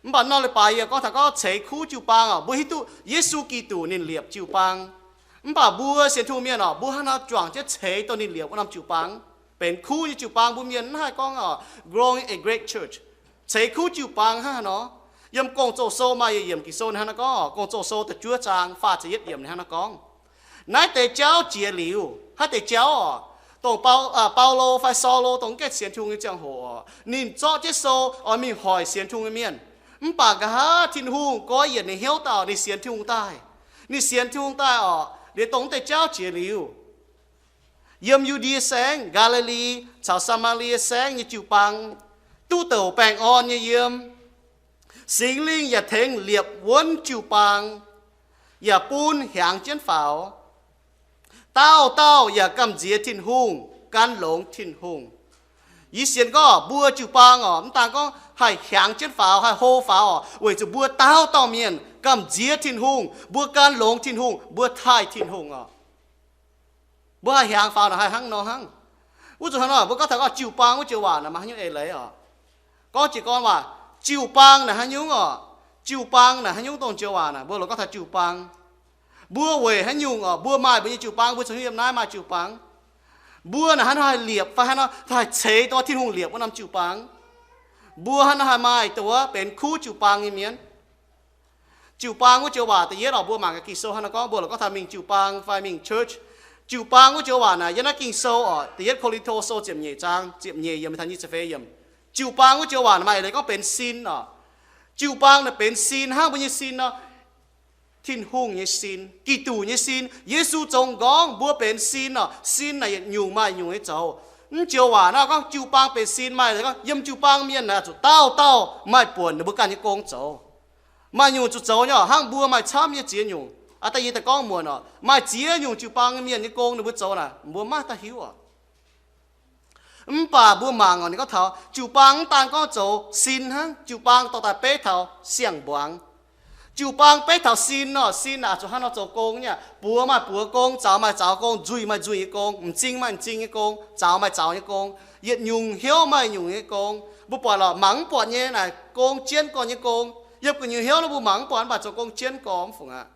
Mv baac nor leiz-baaix yie gorngv taux gorngv ceix kuv jiu-baang oc, mbuo hiuv duqv Yesu Giduc ninh liepc jiu-baang. Mv baac mbuo sienx Tin-Hungh mienh oc, mbuo hnangv nor juangc jienv ceix dongh ninh liepc wuov norm jiu-baang, benx kuv nyei jiu-baang. Mbuo mienh mv haih gorngv oc, growing a great church, ceix kuv jiu-baang hnangv haaix nor. Yiem Gong-Zoh Sou maaih yietc yiemc Ging-Sou ninh hnangv naaiv gorngv, Gong-Zoh Sou da'juov zaang faah ziepc yietv yiemc ninh hnangv naaiv gorngv, naaiv deix jauv jiex liuz, haaix deix jauv oc? Dongh Bau, Baulo fai Saulo dongh mv gaengh sienx Tin-Hungh nyei ziangh hoc oc, ninh zorqv jienv sou oix mingh hoic sienx Tin-Hungh nyei mienh. Mv baac nqa'haav Tin-Hungh goiv yienc ninh hnyouv daaih, ninh sienx Tin-Hungh daaih. Ninh sienx Tin-Hungh daaih oc, liuz dongh mv deix jauv jiex liuz, yiem Yu^ndie Saengv, Gaa^li^li, caux Saa^maa^lie Saengv nyei jiu-baang duqv douc baengh orn nyei yiem. Singx Lingh yaac tengx liepc wuonv jiu-baang, yaac bun hiaangx jienv faaux. Dauh dauh yaac gamh nziex Tin-Hungh, gan longx Tin-Hungh. Yie sienx gorngv mbuo jiu-baang oc, mv daan gorngv haih hiaangx jienv faaux, haih hlo faaux oc, weic zuqc mbuo dauh dauh mienh gamh nziex Tin-Hungh, mbuo gan longx Tin-Hungh, mbuo taaih Tin-Hungh oc. Mbuo haih hiaangx faaux naaic haih hnangv nor hnangv. Wuov zuqc hnangv nor mbuo gorngv taux gorngv jiu-baang wuov joux waac naaic maaih haaix nyungc eix leiz oc? Gorngv jiez gorn waac, jiu-baang naaic haaix nyungc oc? Jiu-baang naaic haaix nyungc dongh joux waac naaic mbuo lorz gorngv taux jiu-baang. Mbuo weic haaix nyungc oc mbuo maaih mbuo nyei jiu-baang? Mbuo zoux haaix nyungc yiem naaiv maaih jiu-baang? Mbuo naaic hnangv nor haih liepc fai hnangv nor haih ceix dongh Tin-Hungh liepc wuov norm jiu-baang? Mbuo hnangv nor haih maaih dongh wuov benx kuv jiu-baang nyei mienh? Jiu-baang wuov joux waac da'yietv oc, mbuo mangc gaax Ging-Sou hnangv nor gorngv, mbuo lorz gorngv taux mingh jiu-baang fai mingh church. Jiu-baang wuov joux waac naaic yiem naaiv Ging-Sou oc, da'yietv Ko^lin^to Sou ziepc nyeic zaang ziepc nyeic yiemc taux nyic ziepc feix yiemc. Jiu-baang wuov joux waac naaic maaih eix leiz gorngv benx sin oc. Jiu-baang naaic benx sin hnangv mbuo nyei sin nor, Tin-Hungh nyei sin, Giduc nyei sin. Yesu zoux m'nqorngv mbuo benx sin oc. Sin naaic yietc nyungc maaih nyungc nyei zoux. Mv joux waac naaiv gorngv jiu-baang benx sin maaih leiz gorngv yiem jiu-baang mienh naaic zuqc dauh dauh maaih buonc ninh mbuo ganh nyei gong zoux. Maaih nyungc zuqc zoux nyei oc, hnangv mbuo maaih camv nyei ziex nyungc. Aa, da'yietv daaih gorngv muonc oc, maaih ziex nyungc jiu-baang mienh nyei gong ninh mbuo zoux naaic mbuo maiv daaih hiuv oc. Mv baac mbuo mangc oc, ninh gorngv taux jiu-baang mv daan gorngv zoux sin hnangv, jiu-baang dorh daaih beiv taux siang-mbuangz. Jiu-baang beiv taux sin oc, sin naaic zuqc hnangv nor zoux gong nyei, buoz maaih buoz gong, zaux maaih zaux gong, nzuih maaih nzuih nyei gong, m'zing maaih m'zing nyei gong, zaux maaih zaux nyei gong, yietc nyungc hnyouv maaih nyungc nyei gong. Mbuo buatc oc, mangc mv buatc nyei naaic gong, jienv gorn nyei gong, yiem gu'nyuoz hnyouv nor mbuo mangc mv buatc, mv baac zoux gong jienv gorn mv fungc aqv.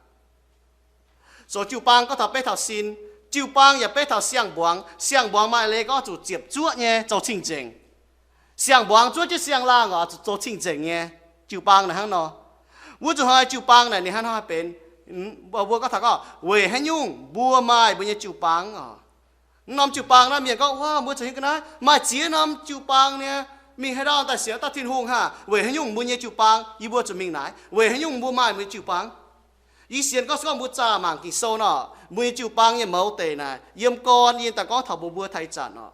Zoux jiu-baang gorngv taux beiv taux sin, jiu-baang yaac beiv taux siang-mbuangz. Siang-mbuangz maaih leiz gorngv zuqc ziepc zuoqv nyei zoux cing-nzengc. Siang-mbuangz zuov jienv siang-laangh oc, zuqc zoux cing-nzengc nyei. Jiu-baang naaic hnangv nor. Wuov zuqc hnoi jiu-baang naaic ninh hnangv nor haih benx, mbuo gorngv taux gorngv weic haaix nyungc mbuo maaih mbuo nyei jiu-baang oc. Mv norm jiu-baang naaiv mienh gorngv, wuov, mbuo zoux haaix ga'naaiv maaih ziex norm jiu-baang nyei, mingh haaix ndau daaih sienx dauh Tin-Hungh haah? Weic haaix nyungc mbuo nyei jiu-baang yie mbuo zuqc mingh naaic? Weic haaix nyungc mbuo maaih mbuo nyei jiu-baang? Yie sienx gorngv se gorngv mbuo zaah mangc Ging-Sou nor, mbuo nyei jiu-baang nyei mouz deic naaic, yiem gorn yie daaih gorngv taux mbuo, mbuo taux ih zanc oc.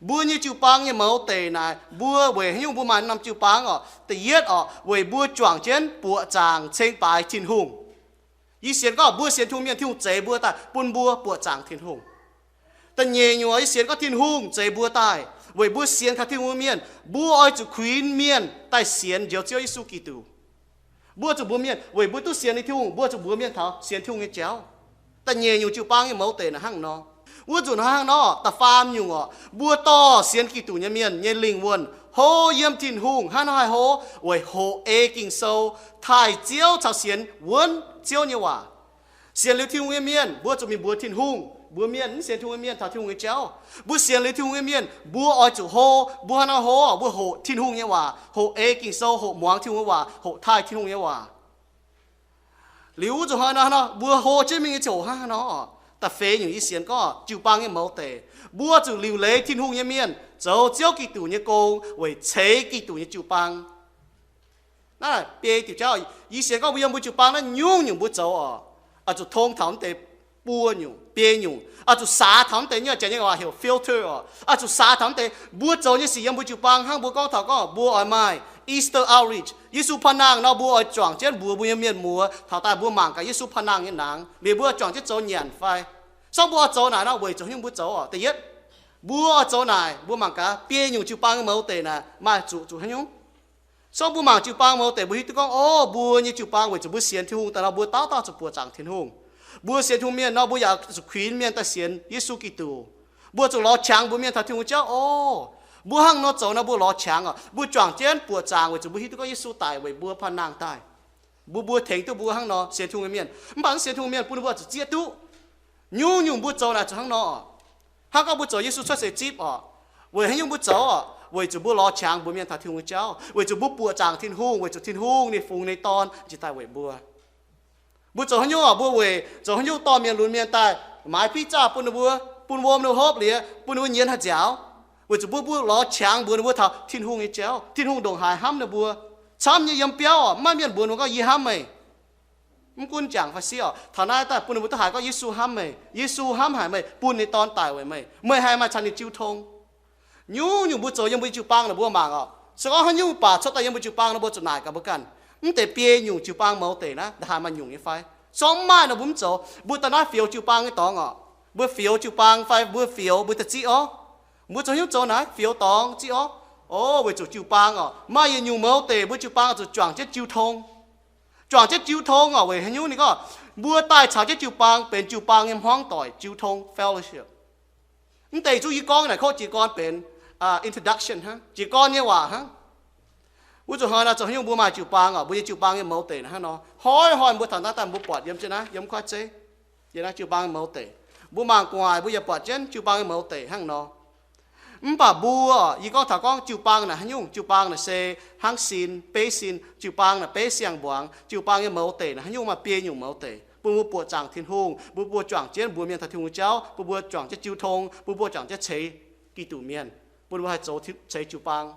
Mbuo nyei jiu-baang nyei mouz deic naaic, mbuo weic haaix nyungc mbuo maaih norm jiu-baang oc? Da'yietv oc, weic mbuo juangc jienv buoqc zaangc ceng baaix Tin-Hungh. Yie sienx gorngv mbuo sienx Tin-Hungh mienh, Tin-Hungh zeix mbuo daaih bun mbuo buoqc zaangc Tin-Hungh. Da'nyeic nyuoz yie sienx gorngv Tin-Hungh zeix mbuo daaih weic mbuo sienx kaux Tin-Hungh mienh, mbuo oix zuqc kuinx mienh daaih sienx Njoux Ziouv Yesu Giduc. Mbuo zuqc mbuox mienh weic mbuo duqv sienx liuz Tin-Hungh, mbuo zuqc mbuox mienh taux sienx Tin-Hungh nyei jauv. Da'nyeic nyungc jiu-baang nyei mouz deic naaic hnangv nor. Wuov nzunc hnangv nor, da'faam nyungc oc, mbuo dorh sienx Giduc nyei mienh nyei lingh wuonh hlo yiem Tin-Hungh. Hnangv haaix nor haih hlo? Weic hoqc ei Ging-Sou, taaih Ziouv caux sienx wuonv Ziouv nyei waac. Sienx liuz Tin-Hungh nyei mienh, mbuo zuqc mingh mbuox Tin-Hungh, mbuox mienh mv sienx Tin-Hungh nyei mienh taux Tin-Hungh nyei jauv. Mbuo sienx liuz Tin-Hungh nyei mienh, mbuo oix zuqc hlo. Mbuo hnangv nor hlo, mbuo hoqc Tin-Hungh nyei waac, hoqc ei Ging-Sou, hoqc muangx Tin-Hungh nyei waac, hoqc taaih Tin-Hungh nyei waac. Liuz wuov zuqc hnoi nor, mbuo hlo jienv mingh nyei ziangh hoc hnangv haaix nor? Da'feix nyungc yie sienx gorngv jiu-baang nyei mouz deic, mbuo zuqc liuc leiz Tin-Hungh nyei mienh zoux Ziouv Giduc nyei gong weic ceix Giduc nyei jiu-baang. Naaiv biei diuc jauv, yie sienx gorngv mbuo yiem mbuo jiu-baang naaiv nyungc-nyungc mbuo zoux oc, oix zuqc tong taux mv deix buo nyungc, biei nyungc, oix zuqc saax taux mv deix, nyei jaax nyei waac heuc filter oc, oix zuqc saax taux mv deix. Mbuo zoux nyei sic yiem mbuo jiu-baang hnangv mbuo gorngv taux gorngv mbuo oix maaih Easter outreach, Yesu paan nangh nor, mbuo oix juangc jienv mbuox mbuo nyei mienh muoz taux daaih mbuo mangc gaax Yesu paan nangh nyei nangx, liuz mbuo oix juangc jienv zoux nyanc fai. Sorng mbuo oix zoux naaic nor, weic zuqc haaix nyungc mbuo zoux oc? Da'yietv, mbuo oix zoux naaic, mbuo mangc gaax biei nyungc jiu-baang nyei mouz deic naaic maaih zuqc zuqc haaix nyungc. Sorng mbuo mangc jiu-baang mouz deic, mbuo hiuv duqv gorngv, o, mbuo nyei jiu-baang weic zuqc mbuo sienx Tin-Hungh daaih nor, mbuo dauh dauh zuqc buoqc zaangc Tin-Hungh. Mbuo sienx Tin-Hungh mienh nor, mbuo yaac zuqc kuinx mienh daaih sienx Yesu Giduc. Mbuo zuqc lorz qangx mbuox mienh taux Tin-Hungh jauv oc. Mbuo hnangv nor zoux nor mbuo lorz qangx oc. Mbuo juangc jienv buoqc zaangc weic zuqc mbuo hiuv duqv gorngv Yesu daic weic mbuo, paan nangh daaih. Mbuo, mbuo tengx duqv mbuo hnangv nor sienx Tin-Hungh nyei mienh. Mv baac mv sienx Tin-Hungh mienh bun ninh mbuo zuqc zieqv duqv. Nyungc-nyungc mbuo zoux naaic zuqc hnangv nor oc. Hnangv gorngv mbuo zoux Yesu cuotv seix zipv oc. Weic haaix nyungc mbuo zoux oc? Weic zuqc mbuo lorz qangx mbuox mienh taux Tin-Hungh nyei jauv, weic zuqc mbuo buoqc zaangc Tin-Hungh, weic zuqc Tin-Hungh ninh fungx ninh Dorn njiec daaih weic mbuo. Mbuo zoux haaix nyungc oc? Mbuo weic zoux haaix nyungc dorh mienh lunx mienh daaih maaiz pizza bun ninh mbuo, bun wuom ninh mbuo hopv liuz, bun ninh mbuo nyienz haih nziaaux? Weic zuqc mbuo, mbuo lorz qangx mbuox ninh mbuo taux Tin-Hungh nyei jauv. Tin-Hungh ndongc haaix hnamv ninh mbuo. Camv nyei yiem biauv oc, maiv maaih mienh mbuox ninh mbuo gorngv, Yie hnamv meih. Mv gunv jangx fai sieqv oc, taux naaiv daaih bun ninh mbuo duqv haiz gorngv Yesu hnamv meih, Yesu hnamv haic meih, bun ninh Dorn daic weic meih, meih haih maaih caux ninh jiu tong. Nyungc-nyungc mbuo zoux yiem mbuo nyei jiu-baang naaic mbuo mangc oc. Se gorngv haaix nyungc baac cuotv daaih yiem mbuo jiu-baang nor mbuo zuqc naaic gaax mbuo ganh. Mv deix biei nyungc jiu-baang mouz deic naaiv, ndongc haaix maaih nyungc nyei fai? Se gorngv mv maaih nor mbuo mv zoux. Mbuo daaih naaiv fioux jiu-baang nyei dorngx oc. Mbuo fioux jiu-baang fai mbuo fioux mbuo daaih zieqv oc. Mbuo zoux haaix nyungc zoux naaiv? Fioux dorngx zieqv oc. O, weic zuqc jiu-baang oc, maaih yietc nyungc mouz deic mbuo jiu-baang zuqc juangc jienv jiu tong. Juangc jienv jiu tong oc, weic haaix nyungc? Ninh gorngv mbuo daaih caux jienv jiu-baang benx jiu-baang nyei hmuangv doic, jiu tong, fellowship. Mv deix zungv yie gorngv naaic kov jiez gorn benx, ah, introduction hnangv, jiez gorn nyei waac hnangv. Wuov zuqc hnoi naaiv zoux haaix nyungc mbuo maaih jiu-baang oc, mbuo nyei jiu-baang nyei mouz deic naaiv hnangv nor. Hnoi-hnoi mbuo taux naaiv daaih mbuo buatc yiem jienv naaiv, yiem kuaaiv zeiv, yiem naaiv jiu-baang nyei mouz deic. Mbuo mangc gu'nguaaic mbuo yaac buatc jienv jiu-baang nyei mouz deic hnangv nor. Mv baac mbuo, yie gorngv taux gorngv jiu-baang naaic haaix nyungc? Jiu-baang naaic se hnangv sin, beiv sin. Jiu-baang naaic beiv siang-mbuangz. Jiu-baang nyei mouz deic naaic haaix nyungc? Maaih biei nyungc mouz deic bun mbuo buoqc zaangc Tin-Hungh, bun mbuo juangc jienv mbuox mienh taux Tin-Hungh nyei jauv, bun mbuo juangc jienv jiu tong, bun mbuo juangc jienv ceix Giduc mienh, bun mbuo haih zoux ceix jiu-baang.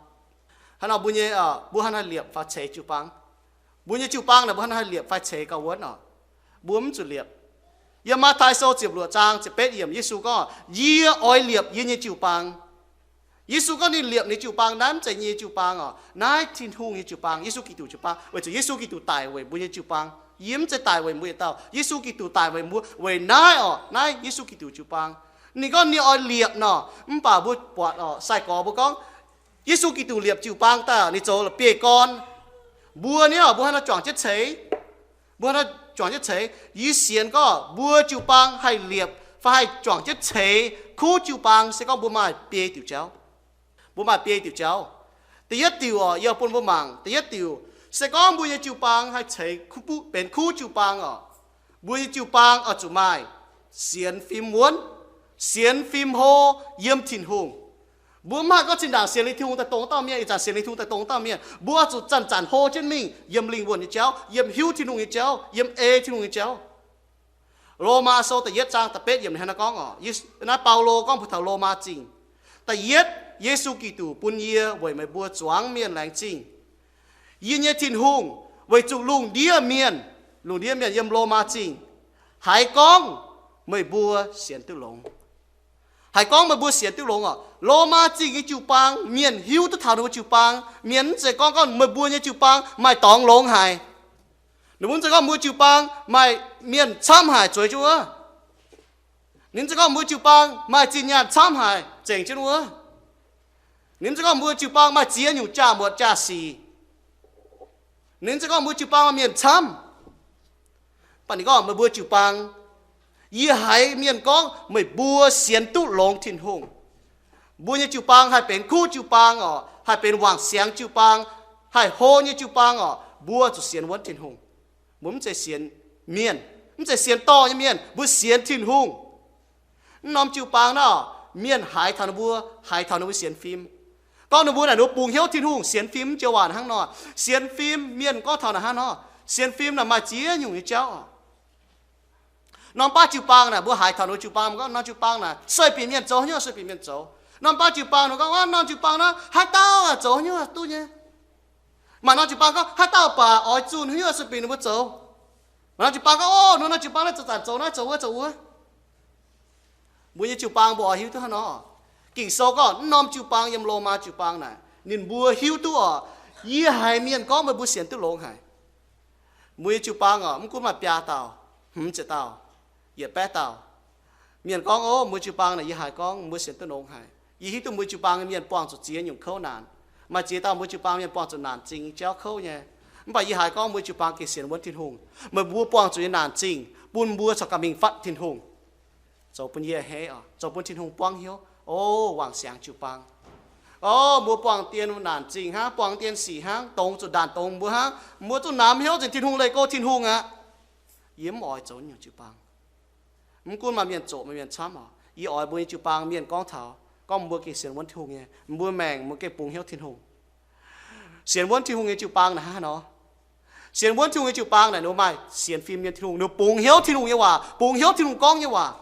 Hnangv nor mbuo nyei, mbuo hnangv haaix liepc fai ceix jiu-baang? Mbuo nyei jiu-baang naaic mbuo hnangv haaix liepc fai ceix gauh wuonv oc? Mbuo mv zuqc liepc. Yiem Matv^taai Sou ziepc luoqc zaang ziepc betv yiemc, Yesu gorngv, Yie oix liepc yie nyei jiu-baang. Yesu gorngv ninh liepc ninh jiu-baang, naaiv mv zeiz yie nyei jiu-baang oc, naaiv Tin-Hungh nyei jiu-baang, Yesu Giduc jiu-baang, weic zuqc Yesu Giduc daic weic mbuo nyei jiu-baang. Yie mv zeiz daic weic mbuo yietc dauh, Yesu Giduc daic weic mbuo. Weic naaiv oc, naaiv Yesu Giduc jiu-baang. Ninh gorngv ninh oix liepc nor, mv baac mbuo buatc oc, sai-gorx mbuo gorngv, Yesu Giduc liepc jiu-baang daaih, ninh zoux la'bieiv-gorn. Mbuo nyei oc, mbuo hnangv nor juangc jienv ceix. Mbuo hnangv nor juangc jienv ceix. Yie sienx gorngv mbuo jiu-baang haih liepc fai haih juangc jienv ceix kuv jiu-baang se gorngv mbuo maaih biei diuc jauv. Mbuo maaih biei diuc jauv. Da'yietv diuc oc, yie bun mbuo mangc. Da'yietv diuc, se gorngv mbuo nyei jiu-baang haih ceix kuv, benx kuv jiu-baang oc, mbuo nyei jiu-baang oix zuqc maaih sienx fim wuonv, sienx fim hlo yiem Tin-Hungh. Mbuo mv haih gorngv zinh ndaangc sienx lingh Tin-Hungh daaih dongh dauh mienh, ih zanc sienx lingh Tin-Hungh daaih dongh dauh mienh. Mbuo oix zuqc zanc-zanc hlo jienv mingh yiem lingh wuonh nyei jauv, yiem hiuv Tin-Hungh nyei jauv, yiem ei Tin-Hungh nyei jauv. Lomaa Sou da'yietv zaang da'betv yiemc ninh hnangv naaiv gorngv oc. Naaiv Baulo gorngv mbuox taux Lomaa Zingh. Da'yietv, Yesu Giduc bun yie weic meih mbuo zuangx mienh laengz zingh. Yie nyei Tin-Hungh, weic zuqc lungh ndiev mienh, lungh ndiev mienh yiem Lomaa Zingh, haiz gorngv meih mbuo sienx duqv longx. Haiz gorngv meih mbuo sienx duqv longx oc. Lomaa Zingh nyei jiu-baang, mienh hiuv duqv taux ninh mbuo jiu-baang. Mienh mv zeiz gorngv, gorngv meih mbuo nyei jiu-baang maaih dorngx longx haic. Ninh mbuo mv zeiz gorngv mbuo jiu-baang maaih mienh camv haic zueiz jienv wuov. Ninh mv zeiz gorngv mbuo jiu-baang maaih zinh nyaanh camv haic zengc jienv wuov. Ninh mv zeiz gorngv mbuo jiu-baang maaih ziex nyungc jaa-muotc jaa-sic. Ninh mv zeiz gorngv mbuo jiu-baang maaih mienh camv. Mv baac ninh gorngv meih mbuo jiu-baang, yie haiz mienh gorngv meih mbuo sienx duqv longx Tin-Hungh. Mbuo nyei jiu-baang haih benx kuv jiu-baang oc, haih benx wangc siangx jiu-baang, haih hlo nyei jiu-baang oc, mbuo zuqc sienx wuonv Tin-Hungh. Mbuo mv zeiz sienx mienh, mv zeiz sienx dorh nyei mienh, mbuo sienx Tin-Hungh. Mv norm jiu-baang naaiv, mienh haiz taux ninh mbuo, haiz taux ninh mbuo sienx fim. Gorngv ninh mbuo naaic ninh mbuo bungx hnyouv Tin-Hungh, sienx fim mv joux waac hnangv nor. Sienx fim, mienh gorngv taux naaic hnangv nor. Sienx fim naaic maaih ziex nyungc nyei jauv. Norm baav jiu-baang naaic, mbuo haiz taux ninh mbuo jiu-baang, mbuo gorngv norm jiu-baang naaic sueih bieqc mienh zoux haaix nyungc, sueih bieqc mienh zoux. Norm baav jiu-baang ninh gorngv, norm jiu-baang naaiv haaix dauh zoux haaix nyungc duqv nyei. Maaih norm jiu-baang gorngv haaix dauh baac oix zunh haaix nyungc sueih bieqc ninh mbuo zoux. Maaih norm jiu-baang gorngv, o, norm jiu-baang naaiv zanc-zanc zoux naaiv zoux wuov zoux wuov. Mbuo nyei jiu-baang mbuo oix hiuv duqv hnangv nor. Ging-Sou gorngv mv norm jiu-baang yiem Lomaa jiu-baang naaic ninh mbuo hiuv duqv oc, yie haiz mienh gorngv meih mbuo sienx duqv longx haic. Mbuo nyei jiu-baang oc, mv gunv maaih biaa dauh, hmz ziepc dauh, yietc baeqv dauh, mienh gorngv, o, mbuo jiu-baang naaic yie haiz gorngv mbuo sienx duqv longx haic. Yie hiuv duqv mbuo jiu-baang mienh buangh zuqc ziex nyungc kouv naanc. Maaih ziex dauh mbuo jiu-baang mienh buangh zuqc naanc zingh nyei jauv kouv nyei. Mv baac yie haiz gorngv mbuo jiu-baang gengh sienx wuonv Tin-Hungh. Meih mbuo buangh zuqc nyei naanc zingh bun mbuo corc ganh mingh fatv Tin-Hungh. Zoux bun yie a'hneiv oc, zoux bun Tin-Hungh buangv hnyouv. O, wangc siangx jiu-baang. O, mbuo buangh dien naanc zingh hnangv, buangh dien sic hnangv, dongz zuqc ndaanc dongz mbuo hnangv, mbuo zuqc namx hnyouv nzengc Tin-Hungh leih go Tin-Hungh aqv. Yie mv oix zoux nyungc jiu-baang. Mv gunv maaih mienh zoqc, maaih mienh camv oc, yie oix mbuo nyei jiu-baang mienh gorngv taux gorngv mbuo gengh sienx wuonv Tin-Hungh nyei, mbuo maengc mbuo gengh bungx hnyouv Tin-Hungh. Sienx wuonv Tin-Hungh nyei jiu-baang naaic hnangv haaix nor? Sienx wuonv Tin-Hungh nyei jiu-baang naaic ninh mbuo maaih sienx fim nyei Tin-Hungh, ninh mbuo bungx hnyouv Tin-Hungh nyei waac, bungx hnyouv Tin-Hungh gorngv nyei waac.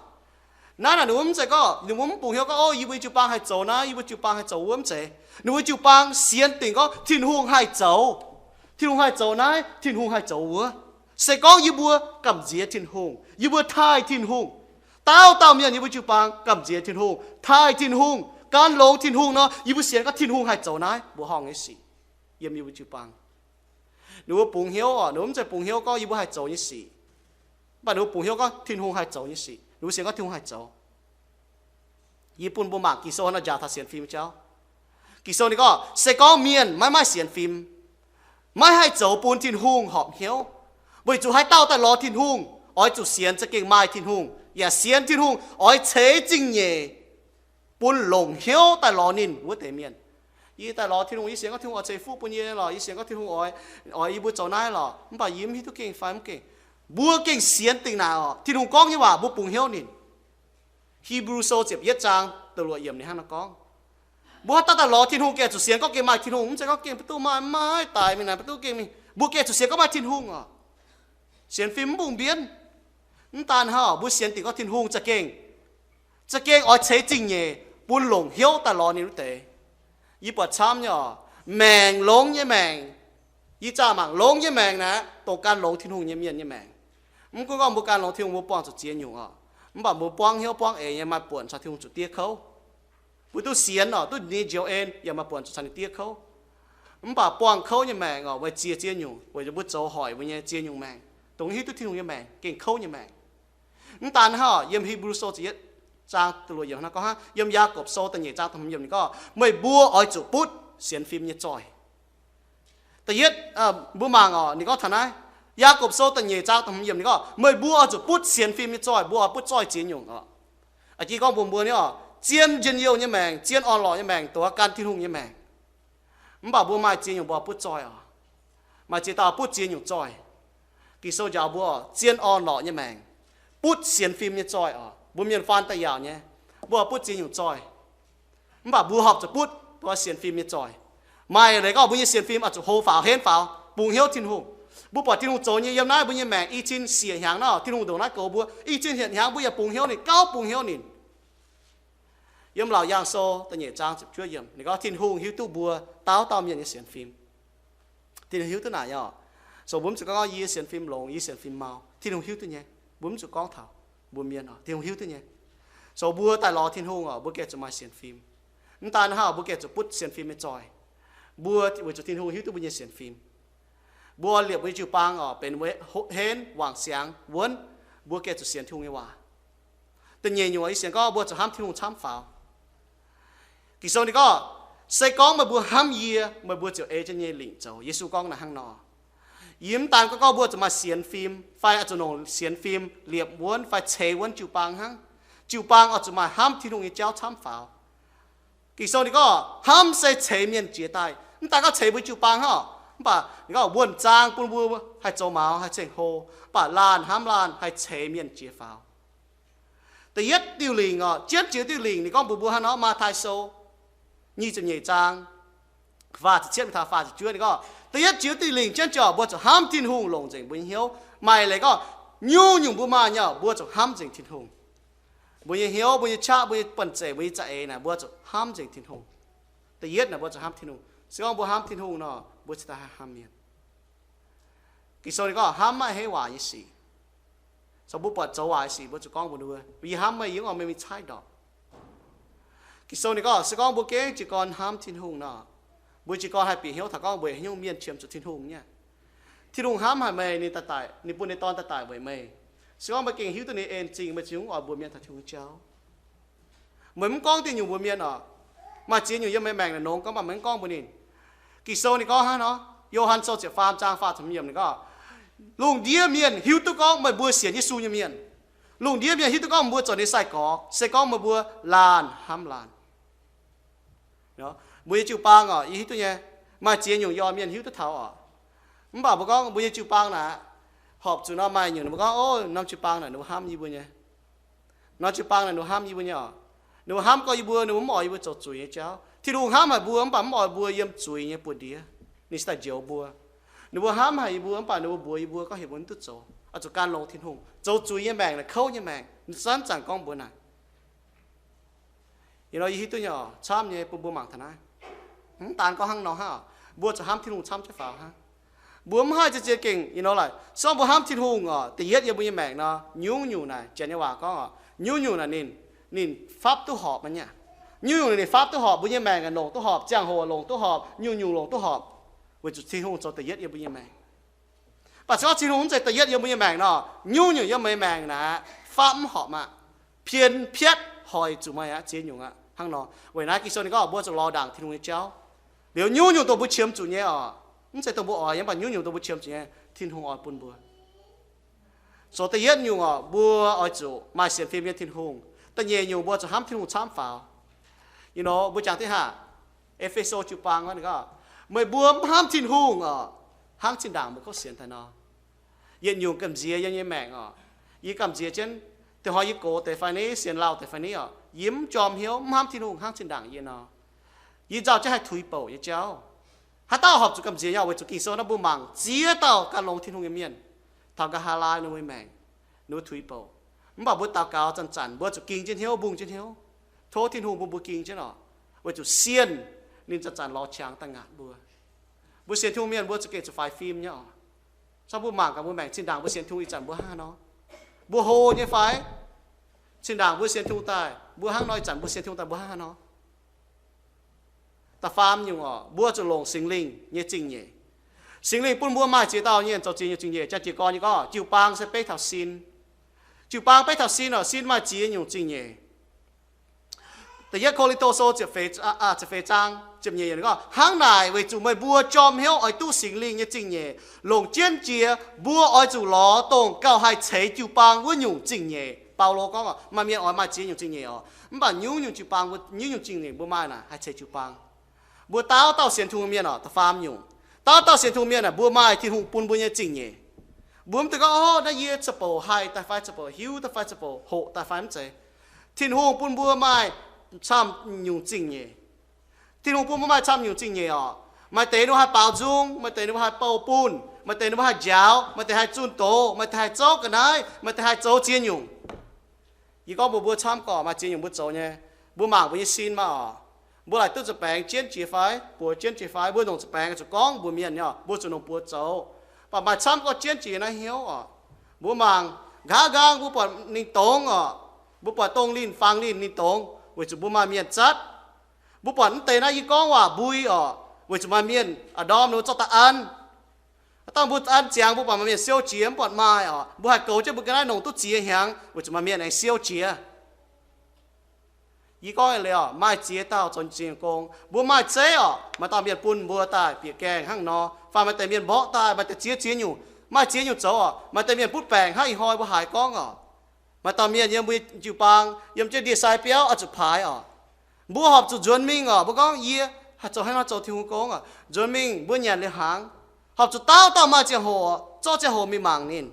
Naaiv naaic ninh mbuo mv zeiz gorngv, ninh mbuo mv bungx hnyouv gorngv, O, yie mbuo nyei jiu-baang haih zoux naaiv, yie mbuo jiu-baang haih zoux wuov, mv zeiz. Ninh mbuo jiu-baang sienx dingc gorngv Tin-Hungh haih zoux, Tin-Hungh haih zoux naaiv, Tin-Hungh haih zoux wuov. Se gorngv yie mbuo gamh nziex Tin-Hungh, yie mbuo taaih Tin-Hungh, dauh dauh mienh yie mbuo jiu-baang gamh nziex Tin-Hungh, taaih Tin-Hungh, gan longx Tin-Hungh nor, yie mbuo sienx gorngv Tin-Hungh haih zoux naaiv mbuoqc horngh nyei sic yiem yie mbuo jiu-baang. Ninh mbuo bungx hnyouv oc, ninh mbuo mv zeiz bungx hnyouv gorngv yie mbuo haih zoux nyei sic, mv baac ninh mbuo bungx hnyouv gorngv Tin-Hungh haih zoux nyei sic, ninh mbuo sienx gorngv Tin-Hungh haih zoux. Yie bun mbuo mangc Ging-Sou haaix nor njaaux taux sienx fim nyei jauv. Ging-Sou ninh gorngv, se gorngv mienh maiv maaih sienx fim, maiv haih zoux bun Tin-Hungh horpc hnyouv, weic zuqc haaix dauh daaih lorz Tin-Hungh oix zuqc sienx za'gengh maaih Tin-Hungh, yaac sienx Tin-Hungh oix ceix zingh nyeic bun longc hnyouv daaih lorz ninh wuov deix mienh. Yie daaih lorz Tin-Hungh, yie sienx gorngv Tin-Hungh oix ceix fuqv bun yie lorqc, yie sienx gorngv Tin-Hungh oix, oix yie mbuo zoux naaiv lorqc, mv baac yie mv hiuv duqv gengh fai mv gengh. Mbuo gengh sienx dingc naaic oc, Tin-Hungh gorngv nyei waac mbuo bungx hnyouv ninh. Hipv^lu Sou ziepc yietv zaang da'luoqc yiemc ninh hnangv nor gorngv, mbuo haaix dauh daaih lorz Tin-Hungh gengh zuqc sienx gorngv gengh maaih Tin-Hungh, mv zeiz gorngv gengh ba'duqv maaih, mv maaih, daic mingh naaic ba'duqv gengh mingh. Mbuo gengh zuqc sienx gorngv maaih Tin-Hungh oc. Sienx fim mv bung mbienv. Mv daan hnangv, mbuo sienx dingc gorngv Tin-Hungh za'gengh, za'gengh oix ceix zingh nyeic bun longc hnyouv daaih lorz ninh wuov deix. Yie buatc camv nyei oc, maengc longx nyei maengc, yie zaah mangc longx nyei maengc naaic, dongh gan longx Tin-Hungh nyei mienh nyei maengc. Mv gunv gorngv mbuo gan longx Tin-Hungh, mbuo buangh zuqc ziex nyungc oc, mv baac mbuo buangv hnyouv buangv eix nyei maaih buonc caux Tin-Hungh zuqc diev kouv. Mbuo duqv sienx oc, duqv ninh njoux en, yaac maaih buonc zuqc caux ninh diev kouv. Mv baac buangh kouv nyei maengc oc, weic ziex ziex nyungc, weic zuqc mbuo zoux hoic mbuo nyei ziex nyungc maengc, dongh hiuv duqv Tin-Hungh nyei maengc gengh kouv nyei maengc. Mv daan hnangv, yiem Hipv^lu Sou ziepc yietv zaang da'luoqc yiemc hnangv gorngv hnangv, yiem Yaagorpc Sou da'nyeic zaang da'hmz yiemc ninh gorngv, meih mbuo oix zuqc butv sienx fim nyei zoih. Da'yietv, mbuo mangc oc, ninh gorngv taux naaiv, Yaagorpc Sou da'nyeic zaang da'hmz yiemc ninh gorngv, meih mbuo oix zuqc butv sienx fim nyei zoih, mbuo oix butv zoih ziex nyungc oc. A'jang gorngv mbuox mbuo nyei oc, zien njien-youh nyei maengc, zien orn-lorqc nyei maengc, dongh ganh Tin-Hungh nyei maengc. Mv baac mbuo maaih ziex nyungc mbuo butv zoih oc. Maaih ziex dauh butv ziex nyungc zoih. Ging-Sou njaaux mbuo oc, zien orn-lorqc nyei maengc, butv sienx fim nyei zoih oc. Mbuo mienh faan daaih yaauc nyei, mbuo butv ziex nyungc zoih. Mv baac mbuo horpc zuqc butv mbuo sienx fim nyei zoih. Maaih leiz gorngv mbuo nyei sienx fim oix zuqc hlo faaux, henv faaux, bungx hnyouv Tin-Hungh. Mbuo buatc Tin-Hungh zoux nyei yiem naaiv mbuo nyei maengc i cin siec hnyangx nor, Tin-Hungh ndongc naaiv goux mbuo, i cin siec hnyangx mbuo yaac bungx hnyouv ninh, gauh bungx hnyouv ninh. Yiem Laauc Yaangh Sou da'nyeic zaang ziepc juov yiemc ninh gorngv Tin-Hungh hiuv duqv mbuo dauh dauh mienh nyei sienx fim. Tin-Hungh hiuv duqv naaic nyei oc. So mbuo mv zuqc gorngv yie sienx fim longx, yie sienx fim mau. Tin-Hungh hiuv duqv nyei. Mbuo mv zuqc gorngv taux mbuo mienh oc, Tin-Hungh hiuv duqv nyei. So mbuo daaih lorz Tin-Hungh oc, mbuo gengh zuqc maaih sienx fim. Mv daan hnangv, mbuo gengh zuqc butv sienx fim nyei zoih. Mbuo weic zuqc Tin-Hungh hiuv duqv mbuo nyei sienx fim, mbuo liepc mbuo nyei jiu-baang oc benx henv, wangc siangx, wuonv. Mbuo gengh zuqc sienx Tin-Hungh nyei waac. Da'nyeic nyungc yie sienx gorngv mbuo zuqc hnamv Tin-Hungh camv faaux. Ging-Sou ninh gorngv, se gorngv meih mbuo hnamv yie, meih mbuo ziouc ei jienv yie nyei lingc zoux. Yesu gorngv naaiv hnangv nor. Yie mv daan gorngv gorngv mbuo zuqc maaih sienx fim fai oix zuqc longc sienx fim liepc wuonv fai ceix wuonv jiu-baang hnangv. Jiu-baang oix zuqc maaih hnamv Tin-Hungh nyei jauv camv faaux. Ging-Sou ninh gorngv hnamv se ceix mienh jiez daaih. Mv daan gorngv ceix mbuo jiu-baang hnangv, mv baac ninh gorngv wuonh zaang bun mbuo haih zoux maux, haih ceng-hlo, mv baac laanh hnamv laanh haih ceix mienh jiex faaux. Da'yietv diuh lingc oc, jienv jiex diuh lingc ninh gorngv mbuox mbuo hnangv nor, Matv^taai Sou nyic ziepc nyeic zaang faah ziepc cietv mingh taux faah ziepc juov ninh gorngv, da'yietv jiex diuh lingc jienv jiex mbuo zuqc hnamv Tin-Hungh longc nzengc mbuo nyei hnyouv. Maaih leiz gorngv nyungc-nyungc mbuo maaih nyei mbuo zuqc hnamv nzengc Tin-Hungh. Mbuo nyei hnyouv, mbuo nyei qaqv, mbuo nyei banh zeic, mbuo nyei za'eix naaic mbuo zuqc hnamv nzengc Tin-Hungh. Da'yietv naaic mbuo zuqc hnamv Tin-Hungh. Se gorngv mbuo hnamv Tin-Hungh nor, mbuo cingx daaih haih hnamv mienh. Ging-Sou ninh gorngv hnamv maiv heiv waac nyei sic. So mbuo buatc zoux waaic sic mbuo zuqc gorngv mbuox ninh mbuo, yie hnamv meih, yie mv oix meih mingh caaiv ndorpc. Ging-Sou ninh gorngv se gorngv mbuo gengh jiez gorn hnamv Tin-Hungh nor, mbuo jiez gorn haih bieqc hnyouv taux gorngv weic haaix nyungc mienh qiemx zuqc Tin-Hungh nyei. Tin-Hungh hnamv haic meih, ninh daaih daic, ninh bun ninh Dorn daaih daic weic meih. Se gorngv meih gengh hiuv duqv ninh en zingh, meih ziouc mv oix mbuox mienh taux Tin-Hungh nyei jauv. Meih mv gorngv diuh nyungc mbuox mienh oc. Maaih ziex nyungc yiem meih maengc naaic nongx gorngv mv baac meih mv gorngv mbuox ninh. Ging-Sou ninh gorngv hnangv nor, Yo^han Sou ziepc faam zaang faah ziepc yiemc ninh gorngv, lungh ndiev mienh hiuv duqv gorngv meih mbuo sienx Yesu nyei mienh. Lungh ndiev mienh hiuv duqv gorngv meih mbuo zoux ninh sai-gorx se gorngv meih mbuo laanh hnamv laanh. Mbuo nyei jiu-baang oc, yie hiuv duqv nyei, maaih ziex nyungc yie oix mienh hiuv duqv taux oc. Mv baac mbuo gorngv mbuo nyei jiu-baang naaic, horpc zuqc nor maaih nyungc ninh mbuo gorngv, o, norm jiu-baang naaic ninh mbuo hnamv yie mbuo nyei. Norm jiu-baang naaic ninh mbuo hnamv yie mbuo nyei oc. Ninh mbuo hnamv gorngv yie mbuo, ninh mbuo mv oix yie mbuo zoux zuiz nyei jauv. Tin-Hungh hnamv haic mbuo mv baac mv oix mbuo yiem zuiz nyei buoz-ndiev. Ninh cingx daaih njoux mbuo. Ninh mbuo hnamv haic yie mbuo mv baac ninh mbuo mbuox yie mbuo gorngv heuc mbuo mv duqv zoux, oix zuqc gan longx Tin-Hungh. Zoux zuiz nyei maengc naaic kouv nyei maengc. Ninh zanc zanc gorngv mbuox naaic. Yie hiuv duqv nyei oc, camv nyei bun mbuo mangc taux naaiv. Mv daan gorngv hnangv nor hnangv oc, mbuo zuqc hnamv Tin-Hungh camv jienv faaux hnangv. Mbuo mv haih zien-zien gengh, you know, like, se gorngv mbuo hnamv Tin-Hungh oc, da'yietv yiem mbuo nyei maengc nor, nyungc-nyungc naaic, Janx nyei waac gorngv oc, nyungc-nyungc naaic ninh, ninh fapv duqv horpc nyei. Nyungc-nyungc ninh fapv duqv horpc, mbuo nyei maengc longc duqv horpc, ziangh hoc longc duqv horpc, nyungc-nyungc longc duqv horpc, weic zuqc Tin-Hungh zoux da'yietv yiem mbuo nyei maengc. Mv baac se gorngv Tin-Hungh mv zeiz da'yietv yiem mbuo nyei maengc nor, nyungc-nyungc yiem meih maengc naaic fapv mv horpc aqv. Pien piatv hoic zuqc meih aqv, ziex nyungc aqv. Hnangv nor, weic naaiv Ging-Sou ninh gorngv mbuo zuqc lorz ndaangc Tin-Hungh nyei jauv. Liuz nyungc-nyungc dongh mbuo qiemx zuqc nyei oc, mv zeiz dongh mbuo oix nyei, mv baac nyungc-nyungc dongh mbuo qiemx zuqc nyei, Tin-Hungh oix bun mbuo. Zoux da'yietv nyungc oc, mbuo oix zuqc maaih sienx fim nyei Tin-Hungh. Da'nyeic nyungc mbuo zuqc hnamv Tin-Hungh camv faaux. You know, mbuo jangx diqv haac, E^fe^so jiu-baang gorngv, meih mbuo mv hnamv Tin-Hungh oc, hnangv zinh ndaangc meih kouv sienx daaih nor. Yietc nyungc gamh nziex yiem nyei maengc oc. Yie gamh nziex jienv, da'nyeic hnoi yie gox deix fai ni, sienx lauh deix fai ni oc, yie mv jorm hnyouv, mv hnamv Tin-Hungh hnangv zinh ndaangc yie nor. Yie nzauh jienv haih tuix bouc nyei jauv. Haaix dauh horpc zuqc gamh nziex nyei oc? Weic zuqc Ging-Sou naaiv mbuo mangc ziex dauh gan longx Tin-Hungh nyei mienh, taux nqa'haav laai ninh mbuo nyei maengc, ninh mbuo tuix bouc. Mv baac mbuo daux gaux zanc-zanc mbuo zuqc ging jienv hnyouv, mbungh jienv hnyouv, tov Tin-Hungh bun mbuo ging jienv oc. Weic zuqc sienh ninh zanc-zanc lorz qangx daaih ngaatc mbuo. Mbuo sienx Tin-Hungh mienh mbuo zuqc gengh zuqc faix fim nyei oc. Caux mbuo mangc gaax mbuo maengc zinh ndaangc mbuo sienx Tin-Hungh ih zanc mbuo hnangv haaix nor? Mbuo hlo nyei fai? Zinh ndaangc mbuo sienx Tin-Hungh daaih mbuo hnangv nor, ih zanc mbuo sienx Tin-Hungh daaih mbuo hnangv haaix nor? Da'faam nyungc oc, mbuo zuqc longc Singx Lingh nyei zingh nyeic. Singx Lingh bun mbuo maaih ziex dauh mienh zoux ziex nyungc zingh nyeic. Janx-jiex gorngv nyei gorngv, jiu-baang se beiv taux sin. Jiu-baang beiv taux sin oc, sin maaih ziex nyungc zingh nyeic. Da'yietv Ko^lin^to Sou ziepc feix, ziepc feix zaang ziepc nyeic yiemc gorngv, hnangv naaic weic zuqc meih mbuo jorm hnyouv oix duqv Singx Lingh nyei zingh nyeic, longc jienv jiex mbuo oix zuqc lorz dongh gauh haih ceix jiu-baang wuov nyungc zingh nyeic. Baulo gorngv oc, maaih mienh oix maaih ziex nyungc zingh nyeic oc, mv baac nyungc-nyungc jiu-baang, nyungc-nyungc zingh nyeic mbuo maaih naaic haih ceix jiu-baang. Mbuo dauh dauh sienx Tin-Hungh mienh oc, da'faam nyungc, dauh dauh sienx Tin-Hungh mienh aah, mbuo maaih Tin-Hungh bun mbuo nyei zingh nyeic. Mbuo mv dungx gorngv, o, naaiv yie ziepc bouc haih daaih fai ziepc bouc hiuv daaih fai ziepc bouc hoqc daaih fai mv zeiz. Tin-Hungh bun mbuo maaih camv nyungc zingh nyeic. Tin-Hungh bun mbuo maaih camv nyungc zingh nyeic oc. Maaih deix ninh mbuo haih baaux nzung, maaih deix ninh mbuo haih bouh bunh, maaih deix ninh mbuo haih njaaux, maaih deix haih zunh doz, maaih deix haih zouv ga'naaiv, maaih deix haih zoux ziex nyungc. Yie gorngv mbuox mbuo camv gorqv maaih ziex nyungc mbuo zoux nyei. Mbuo mangc mbuo nyei sin maah oc. Mbuo laaic duqv nza'baengx jienv jiex fai, buoz jienv jiex fai, mbuo longc nza'baengx zuqc gorngv mbuox mienh nyei oc, mbuo zuqc longc buoz zoux. Mv baac maaih camv gorqv jienv jiex naaiv hnyouv oc. Mbuo mangc nqa'haav nqaang mbuo buatc ninh dongz oc, mbuo buatc dongh linh fangx linh ninh dongz weic zuqc mbuo maaih mienh zatv. Mbuo buatc mv deix naaiv yie gorngv waac mbui oc, weic zuqc maaih mienh a'ndorm ninh mbuo zorqv daaih an. Dangh mbuo an ziangx mbuo buatc maaih mienh siou jiex mv buatc maaih oc, mbuo haih goux jienv mbuo ga'naaiv longc duqv ziex hnyangx weic zuqc maaih mienh aengx siou jiex. Yie gorngv liuz oc, maaih ziex dauh zoux ziex nyungc gong. Mbuo maaih zeiv oc, maaih dauh mienh bun mbuo daaih bieqc gaengh hnangv nor, fai maaih deix mienh mborqv daaih, maaih deix ziex ziex nyungc, maaih ziex nyungc zoux oc. Maaih deix mienh butv baengc hnangv ih hnoi mbuo haiz gorngv oc. Maaih dauh mienh yiem mbuo jiu-baang, yiem jienv ndie-sai biauv oix zuqc paaix oc. Mbuo horpc zuqc nzuonx mingh oc. Mbuo gorngv yie haih zoux haaix nor zoux Tin-Hungh gong oc. Nzuonx mingh mbuo nyanc liuz hnaangx, horpc zuqc dauh dauh maaih ziangh hoc, zorqv ziangh hoc mingh mangc ninh.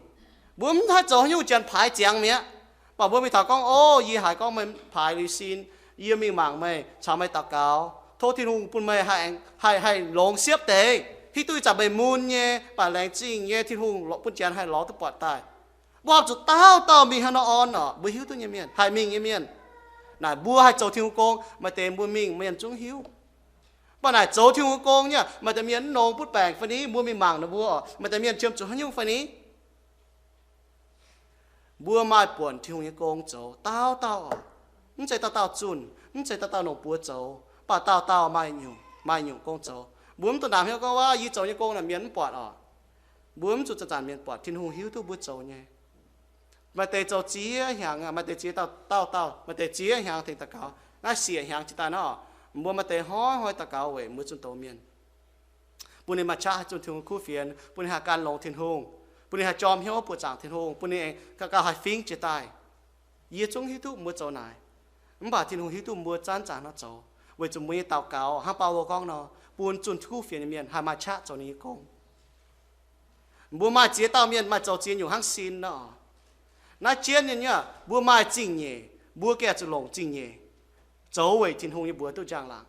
Mbuo mv haih zoux haaix nyungc, janx paaix ziangx mi'aqv. Mv baac mbuo mingh taux gorngv, o, yie haiz gorngv meih paaix liuz sin, yie mingh mangc meih, caux meih daux gaux, tov Tin-Hungh bun meih haih, haih longx siepv deix, hiuv duqv ih zanc meih mun nyei, mv baac laengz zingh nyei, Tin-Hungh bun janx haih lorz duqv buatc daaih. Mbuo horpc zuqc dauh dauh mingh haaix nor orn oc. Mbuo hiuv duqv nyei mienh, haih mingh nyei mienh, naaic mbuo haih zoux Tin-Hungh gong. Maaih deix mbuo mingh mienh zungv hiuv. Mv baac naaic zoux Tin-Hungh gong nyei, maaih deix mienh mv nongx butv baengc fai ni, mbuo mingh mangc ninh mbuo, maaih deix mienh qiemx zuqc haaix nyungc fai ni. Mbuo maaih buonc Tin-Hungh nyei gong zoux, dauh dauh oc. Mv zeiz dauh dauh zunh, mv zeiz dauh dauh longc buoz zoux, mv baac dauh dauh maaih nyungc, maaih nyungc gong zoux. Mbuo mv dungx ndaamv hnyouv gorngv, waac yie zoux nyei gong naaic mienh mv buatc oc. Mbuo mv zuqc zanc-zanc mienh buatc, Tin-Hungh hiuv duqv mbuo zoux nyei. Maaih deix zoux ziex hnyangx, maaih deix ziex dauh, dauh dauh, maaih deix ziex hnyangx tengx daux gaux. Naaiv siec hnyangx jiex daaih nor, mbuo maaih deix hnoi hnoi daux gaux weic mbuo zunh doz mienh, bun ninh maaih qaqv haih zunh Tin-Hungh kuv fienx, bun ninh haih gan longx Tin-Hungh, bun ninh haih jorm hnyouv buoqc zaangc Tin-Hungh, bun ninh gauh haih fingx jiex daaih. Yie zungv hiuv duqv mbuo zoux naaic, mv baac Tin-Hungh hiuv duqv mbuo zanc-zanc nor zoux. Weic zuqc mbuo nyei daux gaux hnangv Baulo gorngv nor, bun zunh kuv fienx nyei mienh haih maaih qaqv zoux ninh nyei gong. Mbuo maaih ziex dauh mienh maaih zoux ziex nyungc hnangv sin nor. Naaiv jienv nyei, mbuo maaih zingh nyeic, mbuo gengh zuqc longc zingh nyeic zoux weic Tin-Hungh nyei mbuox duqv njang-laangc.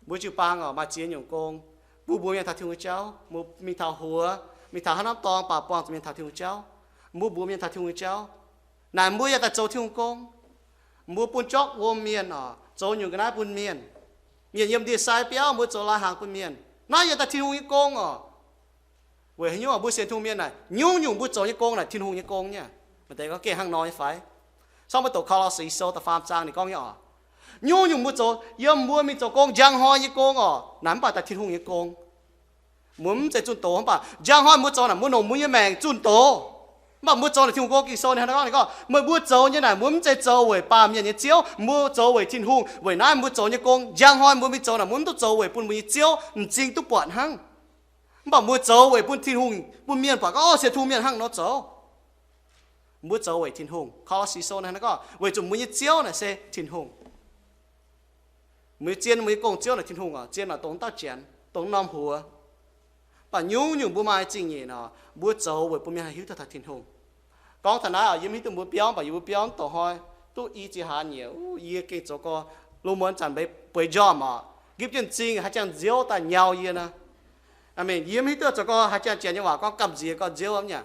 Mbuo jiu-baang oc, maaih ziex nyungc gong bun mbuo mienh taux Tin-Hungh nyei jauv. Mbuo mingh taux huox, mingh taux haaix norm dorngx baac buangh zuqc mienh taux Tin-Hungh jauv. Mbuo mbuox mienh taux Tin-Hungh nyei jauv naaic, mbuo yaac daaih zoux Tin-Hungh gong. Mbuo bun jobv wuom mienh oc, zoux nyungc ga'naaiv bun mienh. Mienh yiem ndie-sai biauv mbuo zoux lai-hnaangx bun mienh, naaiv yaac daaih Tin-Hungh nyei gong oc. Weic haaix nyungc? Mbuo sienx Tin-Hungh mienh naaic, nyungc-nyungc mbuo zoux nyei gong naaic Tin-Hungh nyei gong nyei. Maaih deix gorngv gengh hnangv nor nyei fai? Cangv mbuo doqc Ko^lo^se Sou da'faam zaang ninh gorngv nyei oc, nyungc-nyungc mbuo zoux, yiem mbuo mingh zoux gong njang hnoi nyei gong oc, naaic mv baac daaih Tin-Hungh nyei gong. Mbuo mv zeiz zunh doz, mv baac njang hnoi mbuo zoux naaic, mbuo longc mbuo nyei maengc zunh doz. Mv baac mbuo zoux naaic, Tin-Hungh gorngv, Ging-Sou ninh hnangv naaiv gorngv, meih mbuo zoux nyei naaic, mbuo mv zeiz zoux weic baamh mienh nyei ziouv, mbuo zoux weic Tin-Hungh. Weic naaiv mbuo zoux nyei gong njang hnoi mbuo mingh zoux naaic, mbuo mv duqv zoux weic bun mbuo nyei ziouv m'zing duqv buatc hnangv. Mv baac mbuo zoux weic bun Tin-Hungh, bun mienh buatc gorngv, o, sienx Tin-Hungh mienh hnangv nor zoux. Mbuo zoux weic Tin-Hungh. Ko^lo^se Sou naaic hnangv gorngv, weic zuqc mbuo nyei ziouv naaic se Tin-Hungh. Mbuo nyei zien, mbuo nyei gong-ziouv naaic Tin-Hungh oc. Zien naaic dongh dauh janx, dongh norm huox. Mv baac nyungc-nyungc mbuo maaih zingh nyeic nor, mbuo zoux weic bun mienh haih hiuv duqv taux Tin-Hungh. Gorngv taux naaiv oc, yie mv hiuv duqv mbuo biauv, mv baac yie mbuo biauv mv douc hnoi duqv i ziex hlaax nyieqc, yie gengh zoux gorx, lungh muonz zanc mbueix njormh oc, nqipv jienv m'zing haaix jangx nziouv daaih nyau yie nor. Yie mv hiuv duqv zoux gorx haaix jangx janx nyei waac gorngv gamh nziex gorx nziouv aqv nyei.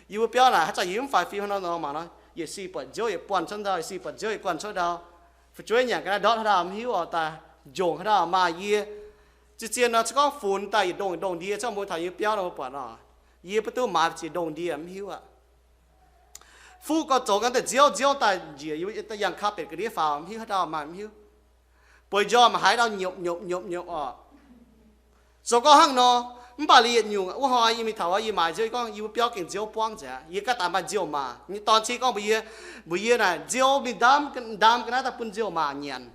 Yie mbuo biauv naaic haaix zanc yie mv faix fim hnangv nor mangc nor, yietc si buatc nziouv yietc buonc cuotv ndau, yietc si buatc nziouv yietc buonc cuotv ndau. Fu'jueiv nyanc ga'naaiv ndortv haaix dauh mv hiuv oc, daaih njongc haaix dauh maaih yie. Zien-zien nor se gorngv funx daaih yietc ndongh yietc ndongh ndie, cangv mbuo taux yie biauv nor mbuo buatc oc, yie mv duqv maaiz ziex ndongh ndie mv hiuv aqv. Fuqv gorx zoux ganh daaih nziouv, nziouv daaih njiec yangh carpet ga'ndiev faaux, mv hiuv haaix dauh maaih mv hiuv. Bueix njormh haaix dauh nyopc nyopc nyopc nyopc oc. Zoux gorx hnangv nor, mv baac liuz yietc nyungc wuov hnoi yie mingh taux wuov, yie maaiz nziouv, yie gorngv yie mbuo biauv gengh nziouv buangv nzengc aqv. Yie ganh daaih maaih nziouv maah. Nyei dorn cingv gorngv mbuox yie, mbuox yie naaic nziouv mingh ndaam, ndaam ga'naaiv daaih bun nziouv maah nyanc.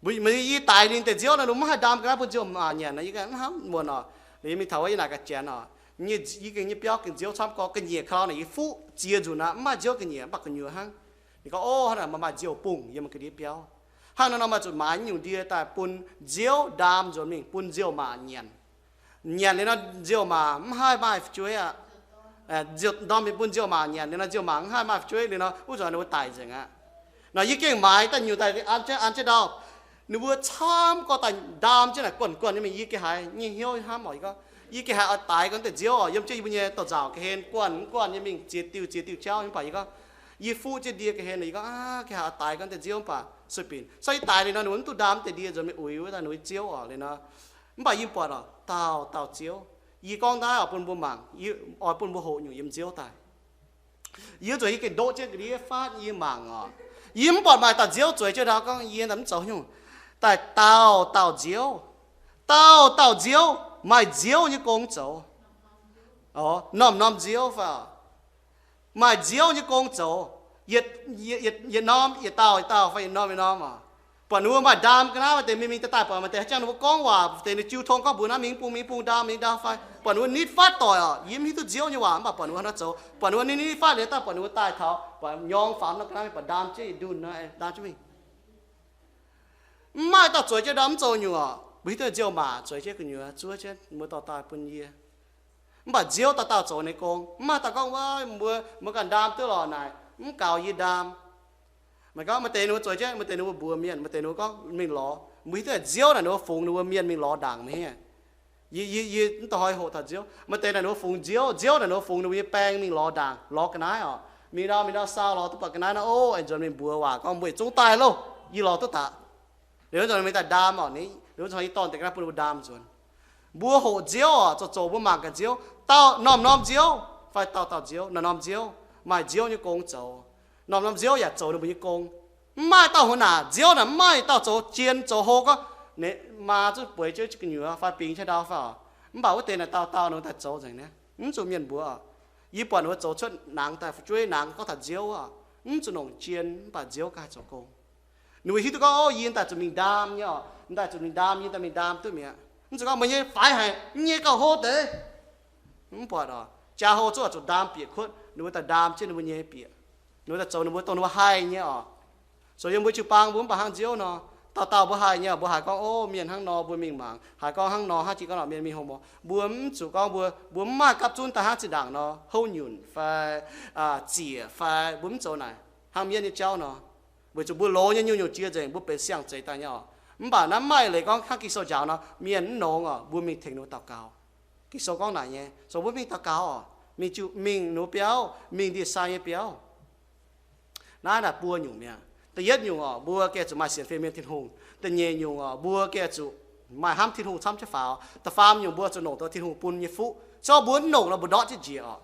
Mbuox yie daix ninh deix nziouv naaic, ninh mv haih ndaam ga'naaiv bun nziouv maah nyanc nor, yie ganh hnamv muonc oc. Liuz yie mingh taux wuov yie naaic ga'janx oc, yie gengh nyei biauv gengh nziouv camv gorx, ga'nyiec ka'lauh naaic yie fuqv ziex nzunc aqv, mv maaih nziouv ga'nyiec, mv baac gu'nyuoz hnangv. Ninh gorngv, o, hnangv naaic maaih nziouv bungh yiem ga'ndiev biauv. Hnangv nor nor maaih zuqc maaiz nyungc ndie daaih bun nziouv ndaam nzuonx mingh bun nziouv maah nyanc. Nyanc liuz nor nziouv maah mv haih maaih fu'jueiv aqv. Nziouv ndorm mingh bun nziouv maah nyanc liuz nor nziouv maah mv haih maaih fu'jueiv liuz nor wuov zanc ninh mbuo daic nzengc aqv. Nor yie gengh maaiz daaih nyungc daaih an jienv, an jienv ndau. Ninh mbuo camv gorx daaih ndaam jienv naaic guanh guanh nyei mingh, yie gengh haiz nyei hnyouv hnamv oc, yie gorngv, yie gengh haiz oix daix gorngv deix nziouv oc, yiem jienv yie mbuo nyei dorh nzauc ga'hlen guanh mv guanh nyei mingh ziex diuh ziex diuh jauv, mv baac yie gorngv, yie fuqv jienv ndie ga'hlen, yie gorngv, aa, gengh haiz oix daix gorngv deix nziouv, mv baac sueih binc. So yie daix liuz nor ninh mbuo mv duqv ndaam deix ndie nzuonx mingh uix wuov daaih ninh mbuo nyei nziouv oc liuz nor. Mv baac yie buatc oc, dauh dauh nziouv. Yie gorngv naaiv oix bun mbuo mangc, yie oix bun mbuo hoqc nyungc yiem nziouv daaih. Yie zuqc yie gengh ndoqv jienv ga'ndiev faatv yie mangc oc. Yie mv buatc maaih dauh nziouv zueiz jienv ndau gorngv yie mv zoux nyungc. Daaih dauh dauh nziouv, dauh dauh nziouv maaih nziouv nyei gong zoux. Norm-norm nziouv fai, maaih nziouv nyei gong zoux. Yietc, yietc norm yietc dauh yietc dauh fai yietc norm yietc norm oc. Buatc ninh mbuo maaih ndaam ga'naaiv, maaih deix mingh mingh daaih daaih, buatc maaih deix haaix jangx ninh mbuo gorngv waac, deix ninh jiu tong gorngv mbuox naaiv mingh bung mingh bung ndaam mingh ndaam fai, buatc ninh mbuo nitv fatv doic oc. Yie mv hiuv duqv nziouv nyei waac mv baac buatc ninh mbuo hnangv nor zoux, buatc ninh mbuo nitv nitv fatv liuz daaih buatc ninh mbuo daaih taux, buatc nyorng faaux nor ga'naaiv mingh buatc ndaam jienv yietc ndunh nor, ndaam jienv mingh. Mv maaih dauh zueiz jienv ndau mv zoux nyungc oc. Mbuo hiuv duqv nziouv maac zueiz jienv gu'nyuoz zuov jienv mbuo dorh daaih bun yie. Mv baac nziouv dauh dauh zoux ninh gong. Mv maaih dauh gorngv, wuov, mbuo, mbuo ganh ndaam duqv lorqc naaic, mv gaux yie ndaam. Maaih gorngv maaih deix ninh mbuo zueiz jienv, maaih deix ninh mbuo mbuox mienh, maaih deix ninh mbuo gorngv mingh lorz. Mbuo hiuv duqv nziouv naaic ninh mbuo fungx ninh mbuo mienh mingh lorz ndaangc maiv hingh. Yie, yie, yie mv da'hoi hoqc taux nziouv. Maaih deix naaic ninh mbuo fungx nziouv, nziouv naaic ninh mbuo fungx ninh mbuo nyei baeng mingh lorz ndaangc, lorz ga'naaiv oc. Mingh ndau, mingh ndau sau lorz duqv buatc ga'naaiv nor, o, aengx nzuonx mingh mbuox waac gorngv, mbuo yietc zungv daaih loh, yie lorz duqv daaih. Liuz nzuonx mingh daaih ndaam oc, liuz nzuonx yie dorh deix ga'naaiv bun ninh mbuo ndaam nzuonx. Mbuo hoqc nziouv oc, zoux zoux mbuo mangc gaax nziouv, dauh norm-norm nziouv fai dauh dauh nziouv, norm-norm nziouv maaih nziouv nyei gong zoux. Norm-norm nziouv yaac zoux ninh mbuo nyei gong. Mv maaih dauh hov naaic, nziouv naaic mv maaih dauh zoux jien zoux hlo gorngv, maa zuqc bueix jienv gu'nyuoz fai bingx jienv ndau fai oc. Mv baac wuov deix naaic dauh dauh ninh mbuo daaih zoux nzengc naaiv, mv zuqc mienh mbuox oc. Yie buatc ninh mbuo zoux cuotv nangx daaih fu'jueiv nangx gorngv taux nziouv oc, mv zuqc longc jien, mv baac nziouv ganh haih zoux gong. Ninh mbuo hiuv duqv gorngv, o, yie daaih zuqc mingh ndaam nyei oc, daaih zuqc mingh ndaam, yie daaih mingh ndaam duqv mi'aqv. Mv zuqc gorngv meih nyei faix haic, mv nyei gauh hlo deix. Mv buatc oc, jaa hlo zuqc zuqc ndaam bieqc kuotv, ninh mbuo daaih ndaam jienv ninh mbuo nyei bieqc. Ninh mbuo daaih zoux ninh mbuo dongh ninh mbuo haih nyei oc. Zoux yiem mbuo jiu-baang mbuo mv baac hnangv nziouv nor, Dauh dauh mbuo haih nyei, mbuo haih gorngv, o, mienh hnangv nor mbuo mingh mangc, haih gorngv hnangv nor hnangv jiex gorngv nor mienh mingh hoqc mor. Mbuo mv zuqc gorngv mbuo, mbuo mv maaih gapv zunv daaih hnangv zinh ndaangc nor houv nyunc fai ziec fai mbuo mv zoux naaic hnangv mienv nyei jauv nor. Weic zuqc mbuo loz nyei nyungc-nyungc jiex nzengc, mbuo benx siang-zeix daaih nyei oc. Mv baac naaiv maaih eix leiz gorngv hnangv Ging-Sou njaaux nor, mienh mv longx oc, mbuo mingh tengx ninh mbuo daux gaux. Ging-Sou gorngv naaic nyei, zoux mbuo mingh daux gaux oc, mingh jiu, mingh ninh mbuo biauv, mingh ndie-sai nyei biauv. Naaiv naaic buo nyungc mi'aqv. Da'yietv nyungc oc, mbuo gengh zuqc maaih sienx fim mienh Tin-Hungh. Da'nyeic nyungc oc, mbuo gengh zuqc maaih hnamv Tin-Hungh camv jienv faaux. Da'faam nyungc mbuo zuqc longc taux Tin-Hungh bun nyei fuqv. Se gorngv mbuo mv longc nor mbuo ndortv jienv njiec oc.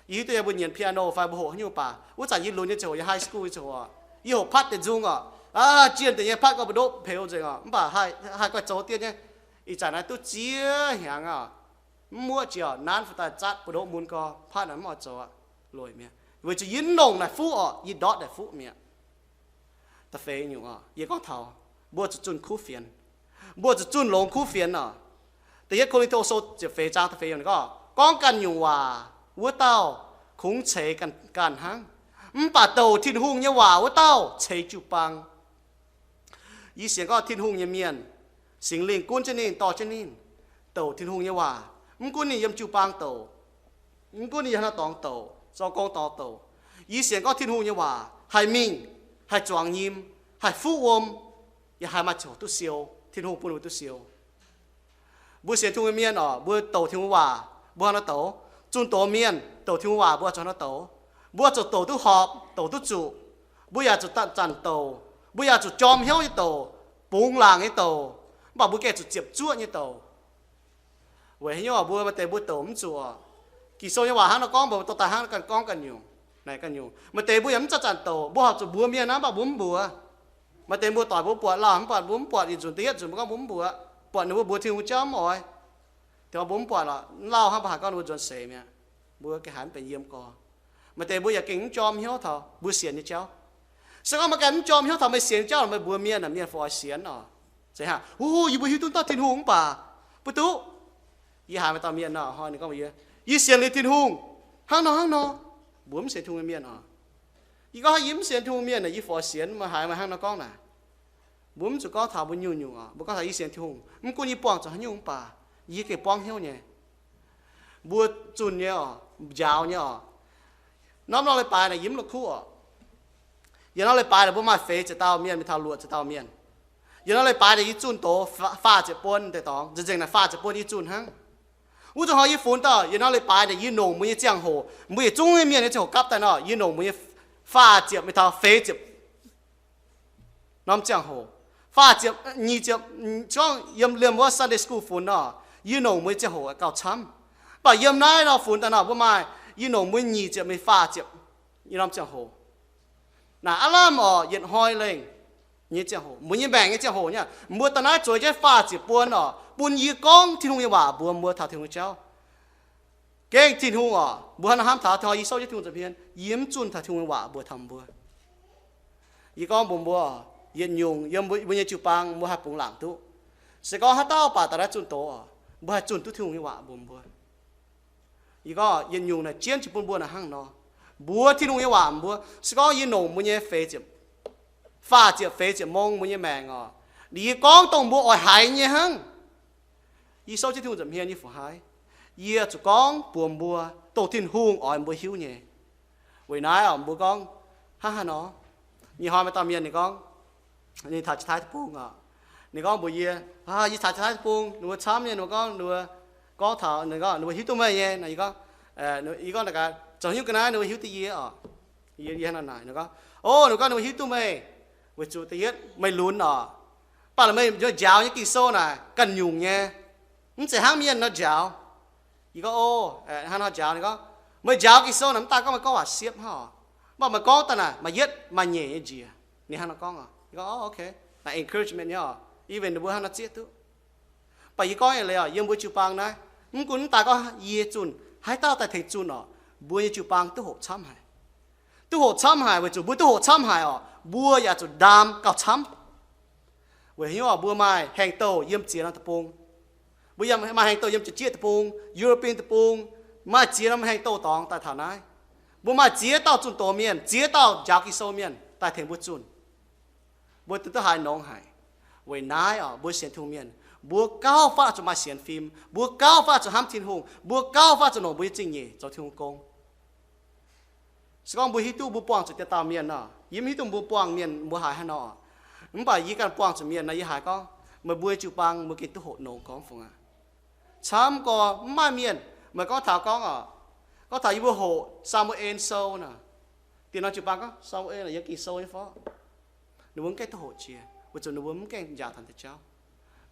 Yie hiuv duqv nyei mbuo nyienx piano fai mbuo hoqc haaix nyungc baac, wuov zanc yie lunx nyei ziangh hoc, yie high school nyei ziangh hoc, yie hoqc patv deix nzung oc, jienh deix nyei patv gorngv mbu'ndongv peux nzengc oc, mv baac haih, haih guaih zoux dien nyei. Ih zanc naaiv duqv ziex hnyangx oc, mv muoqv jiex oc, nanv fu daaih zatv mbu'ndongv mun gorx, patv naaic mv oix zoux aqv, loic mi'aqv. Weic zuqc yie mv longc naaic fuqv oc, yie ndortv naaic fuqv mi'aqv. Da'feix nyungc oc, yie gorngv taux mbuo zuqc zunh kuv fienx. Mbuo zuqc zunh longx kuv fienx oc. Da'yietv Ko^lin^to Sou ziepc feix zaang da'feix nyungc gorngv, gorngv ganh nyungc waac wuov dauh kungx ceix ganh, ganh hnangv. Mv baac douc Tin-Hungh nyei waac wuov dauh ceix jiu-baang. Yie sienx gorngv Tin-Hungh nyei mienh, Singx Lingh gunv jienv ninh, dorh jienv ninh, douc Tin-Hungh nyei waac, mv gunv ninh yiem jiu-baang douc, mv gunv ninh yiem haaix norm dorngx douc, zoux gong dorngx douc, yie sienx gorngv Tin-Hungh nyei waac haih mingh, haih zuangx nyim, haih fuqv wuom, yaac haih maaih ziangh hoc duqv siou. Tin-Hungh bun mbuo duqv siou. Mbuo sienx Tin-Hungh nyei mienh oc, mbuo douc Tin-Hungh waac mbuo haaix nor douc? Zunh doz mienh douc Tin-Hungh waac mbuo zuqc haaix nor douc? Mbuo zuqc douc duqv horpc, douc duqv zuqc. Mbuo yaac zuqc zanc-zanc douc. Mbuo yaac zuqc jorm hnyouv nyei douc, bungx laangc nyei douc, mv baac mbuo gengh zuqc ziepc zuoqv nyei douc. Weic haaix nyungc mbuo maaih deix mbuo douc mv zuqc oc. Ging-Sou nyei waac hnangv nor gorngv, mbuo dorh daaih hnangv nor ganh gorngv ganh nyungc, naaic ganh nyungc. Maaih deix mbuo yaac mv zanc-zanc douc, mbuo horpc zuqc mbuox mienh naaiv, mv baac mbuo mv mbuox. Maaih deix mbuo doic mbuo buatc lauh, mv baac mbuo mv buatc. Yietc nzunc da'yietv nzunc mbuo gorngv mbuo mv mbuox, buatc ninh mbuo mbuox Tin-Hungh jauv mv oix. Dongh mbuo mv buatc lorqc, mv lauh hnangv mbuo haiz gorngv ninh mbuo nzuonx seix mi'aqv. Mbuo gengh haiz mv benx yiem gorx. Maaih deix mbuo yaac gengh mv jorm hnyouv taux mbuo sienx nyei jauv. Se gorngv meih ganh mv jorm hnyouv taux meih sienx nyei jauv, meih mbuox mienh, mienh fai oix sienx oc. Zeiz hnangv, o, yie mbuo hiuv duqv dauh Tin-Hungh mv baac, mbuo duqv. Yie haiz maaih dauh mienh nor, hnoi ninh gorngv mbuox yie, yie sienx liuz Tin-Hungh hnangv nor hnangv nor. Mbuo mv sienx Tin-Hungh nyei mienh oc. Yie gorngv yie mv sienx Tin-Hungh mienh naaic, yie fai oix sienx, meih haiz meih hnangv nor gorngv naaic. Mbuo mv zuqc gorngv taux mbuo nyungc-nyungc oc. Mbuo gorngv taux yie sienx Tin-Hungh, mv gunv yie buangh zuqc haaix nyungc mv baac, yie gengh buangv hnyouv nyei. Mbuo zunh nyei oc, njaaux nyei oc. Norm norm leiz-baaix naaic yie mv la'kuqv oc. Yietc norm leiz-baaix naaic mbuo maaih feix ziepc dauh mienh, mingh taux luoqc ziepc dauh mienh. Yietc norm leiz-baaix naaic yie zunh doz faah, faah ziepc buon deix dorngx, nzengc-nzengc naaic faah ziepc buon yie zunh hnangv. Wuov zanc hnoi yie funx dauh, yietc norm leiz-baaix naaic yie longc mbuo nyei ziangh hoc, mbuo yietc zungv nyei mienh nyei ziangh hoc gapv daaih nor, yie longc mbuo nyei faah ziepc mingh taux feix ziepc norm ziangh hoc. Faah ziepc, nyic ziepc, gorngv yiem liemh wuov Sunday school funx nor, yie longc mbuo nyei ziangh hoc gauh camv. Mv baac yiem naaiv nor funx daaih nor, mbuo maaih, yie longc mbuo nyic ziepc mingh faah ziepc norm ziangh hoc. Naaic aav lamh oc, yietc hnoi lengh nyei ziangh hoc, mbuo nyei maengc nyei ziangh hoc nyei, mbuo daaih naaiv zueiz jienv faah ziepc buon oc, bun yie gorngv Tin-Hungh nyei waac mbuox mbuo taux Tin-Hungh nyei jauv. Gengh Tin-Hungh oc, mbuo hnangv nor hnamv taux, taux yie souv jienv Tin-Hungh nza'hmien, yie mv zunh taux Tin-Hungh nyei waac mbuox taux mbuo. Yie gorngv mbuox mbuo, yietc nyungc yiem mbuo, mbuo nyei jiu-baang mbuo haih bungx laangc duqv. Se gorngv haaix dauh baac daaih naaiv zunh doz oc, mbuo haih zunh duqv Tin-Hungh nyei waac mbuox mbuo. Yie gorngv yietc nyungc naaic jienv jiex bun mbuo naaic hnangv nor, mbuox Tin-Hungh nyei waac mbuo. Se gorngv yie longc mbuo nyei feix ziepc, faah ziepc feix ziepc mong mbuo nyei maengc oc, liuz yie gorngv dongh mbuo oix haiz nyei hnangv. Yie souv jienv Tin-Hungh nza'hmien yie fu haiz, yie zuqc gorngv mbuox mbuo dongh Tin-Hungh oix mbuo hiuv nyei. Weic naaiv oc, mbuo gorngv, hnangv haaix nor? Nyei hnoi maaih dauh mienh ninh gorngv, ninh taux Janx-Taiv deic-bung oc. Ninh gorngv mbuox yie, yie taux Janx-Taiv deic-bung, ninh mbuo camv nyei, ninh mbuo gorngv, ninh mbuo gorngv taux, ninh gorngv ninh mbuo hiuv duqv meih nyei. Yie gorngv, yie gorngv, zoux haaix nyungc ga'naaiv ninh mbuo hiuv duqv yie oc? Yie, yie hnangv naaic, ninh gorngv, o, ninh gorngv ninh mbuo hiuv duqv meih weic zuqc da'yietv meih lunx oc. Mv baac meih njaaux nyei Ging-Sou naaic ganh nyungc nyei, mv zeiz hnangv mienh nor njaaux. Yie gorngv, o, hnangv nor njaaux. Ninh gorngv, meih njaaux Ging-Sou naaic mv daaih gorngv meih gorngv waac siepv hnangv oc, mv baac meih gorngv daaih naaic maaih yietv maaih nyeic nyei njiec. Ninh hnangv nor gorngv oc. Yie gorngv, o, ok. Naaic encouragement nyei oc, even ninh mbuo hnangv nor zieqv duqv. Mv baac yie gorngv eix leiz oc, yiem mbuo jiu-baang naaiv, mv gunv mv daaih gorngv yie zunh, haaix dauh daaih tengx zunh oc, mbuo nyei jiu-baang duqv hoqc camv haic. Duqv hoqc camv haic weic zuqc mbuo duqv hoqc camv haic oc, mbuo yaac zuqc ndaam gauh camv. Weic haaix nyungc oc? Mbuo maaih haengh douh yiem ziex norm deic-bung. Mbuo yiem, maaih haengh douh yiem Jiex Jieqv deic-bung, European deic-bung, maaih ziex norm haengh douh dorngx daaih taux naaiv. Mbuo maaih ziex dauh zunh doz mienh, ziex dauh njaaux Ging-Sou mienh daaih tengx mbuo zunh. Mbuo duqv haiz nongx haic. Weic naaiv oc, mbuo sienx Tin-Hungh mienh, mbuo gauh fatv zuqc maaih sienx fim, mbuo gauh fatv zuqc hnamv Tin-Hungh, mbuo gauh fatv zuqc longc mbuo nyei zingh nyeic zoux Tin-Hungh gong. Se gorngv mbuo hiuv duqv mbuo buangh zuqc deix dauh mienh nor, yie mv hiuv duqv mbuo buangh mienh mbuo haiz haaix nor, mv baac yie ganh buangh zuqc mienh nor, yie haiz gorngv, meih mbuo nyei jiu-baang mbuo gengh duqv hoqc nongx gorngv fungc aqv. Camv gorx mv maaih mienh, meih gorngv taux gorngv oc, gorngv taux yie mbuo hoqc Saa^mu^en Sou nor, dieh norm jiu-baang gorngv, Saa^mu^en, yie gengh sou nyei fov. Ninh mbuo mv gaengh duqv hoqc jiex, weic zuqc ninh mbuo mv gaengh njaaux taux deix jauv.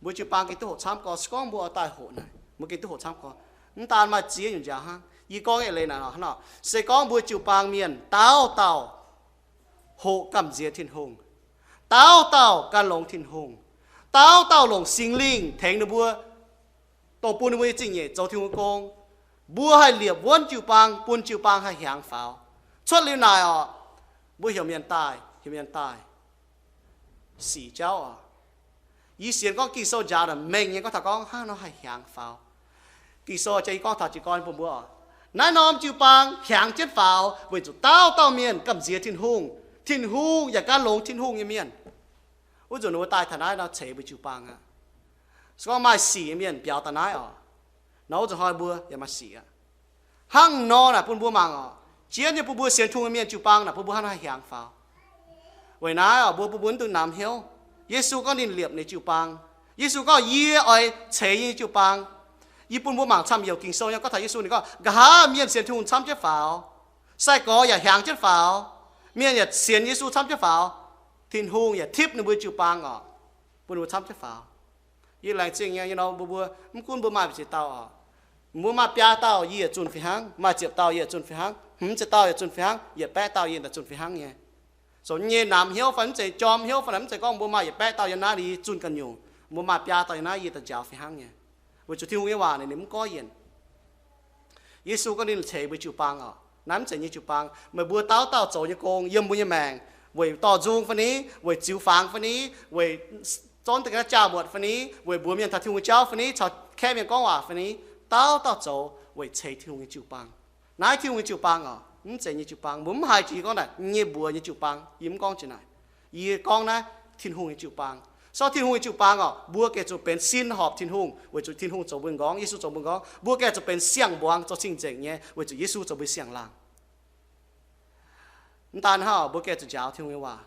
Mbuo jiu-baang gengh duqv hoqc camv gorx. Se gorngv mbuo oix daaih hoqc naaic, mbuo gengh duqv hoqc camv gorx. Mv daan maaih ziex nyungc njaaux hnangv. Yie gorngv eix leiz naaic nor, hnangv nor, se gorngv mbuo jiu-baang mienh dauh dauh hoqc gamh nziex Tin-Hungh, dauh dauh gan longx Tin-Hungh, dauh dauh longc Singx Lingh tengx ninh mbuo, dongh bun ninh mbuo nyei zingh nyeic zoux Tin-Hungh gong, mbuo haih liepc wuonv jiu-baang, bun jiu-baang haih hiaangx faaux. Cuotv liuz naaic oc, mbuo heuc mienh daaih, heuc mienh daaih sic jauv oc. Yie sienx gorngv Ging-Sou njaaux naaic mengh nyei gorngv taux gorngv hnangv nor haih hiaangx faaux. Ging-Sou jiex yie gorngv taux jiez gorn bun mbuo oc, naaiv norm jiu-baang hiaangx jienv faaux weic zuqc dauh dauh mienh gamh nziex Tin-Hungh, Tin-Hungh yaac gan longx Tin-Hungh nyei mienh. Wuov nzunc ninh mbuo daaih taux naaiv nor ceix mbuo jiu-baang aqv. Se gorngv maaih sic nyei mienh biaux daaih naaiv oc, nor wuov nzunc hnoi mbuo yaac maaih sic aqv. Hnangv nor naaic bun mbuo mangc oc, jienv nyei bun mbuo sienx Tin-Hungh nyei mienh jiu-baang naaic bun mbuo hnangv naaiv haih hiaangx faaux. Weic naaiv oc, mbuo bun mbuo mv dungx namx hnyouv. Yesu gorngv ninh liepc ninh jiu-baang. Yesu gorngv, yie oix ceix yie nyei jiu-baang. Yie bun mbuo mangc camv youc Ging-Sou nyei gorngv taux Yesu ninh gorngv, nqa'haav mienh sienx Tin-Hungh camv jienv faaux, sai-gorx yaac hiaangx jienv faaux, mienh yaac sienx Yesu camv jienv faaux, Tin-Hungh yaac tipv ninh mbuo jiu-baang oc, bun ninh mbuo camv jienv faaux. Yie laengz zingh nyei nor mbuo, mbuo mv gunv mbuo maaih ziex dauh oc, mbuo maaih biaa dauh yie yietc zunh fih hnangv, maaih ziepc dauh yie yietc zunh fih hnangv, hmz ziepc dauh yietc zunh fih hnangv, yietc baeqv dauh yie yietc zunh fih hnangv nyei. Zoux nyei namx hnyouv fai mv zeiz jorm hnyouv fai mv zeiz gorngv mbuo maaih yietc baeqv dauh yiem naaiv liuz zunh ganh nyungc, mbuo maaih biaa dauh yiem naaiv yie daaih njaaux fih hnangv nyei. Weic zuqc Tin-Hungh nyei waac naaic ninh mv goiv yienc. Yesu gorngv ninh ceix mbuo jiu-baang oc, naaiv mv zeiz nyei jiu-baang. Meih mbuo dauh dauh zoux nyei gong yiem mbuo nyei maengc, weic dorh nzung fai ni, weic ziux fangx fai ni, weic zorqv deix ga'naaiv jaa-muotc fai ni, weic mbuox mienh taux Tin-Hungh nyei jauv fai ni, caux kaeqv mienh gorngv waac fai ni, dauh dauh zoux weic ceix Tin-Hungh nyei jiu-baang. Naaiv Tin-Hungh nyei jiu-baang oc, mv zeiz nyei jiu-baang. Mbuo mv haiz jiex gorngv naaic nyei mbuox nyei jiu-baang. Yie mv gorngv jiex naaic. Yie gorngv naaiv Tin-Hungh nyei jiu-baang. So Tin-Hungh nyei jiu-baang oc, mbuo gengh zuqc benx sin horpc Tin-Hungh weic zuqc Tin-Hungh zoux mbuo nqorngv, Yesu zoux mbuo nqorngv. Mbuo gengh zuqc benx siang-mbuangz zoux cing-nzengc nyei weic zuqc Yesu zoux mbuo siang-laangc. Mv daan hnangv, mbuo gengh zuqc njaaux Tin-Hungh nyei waac.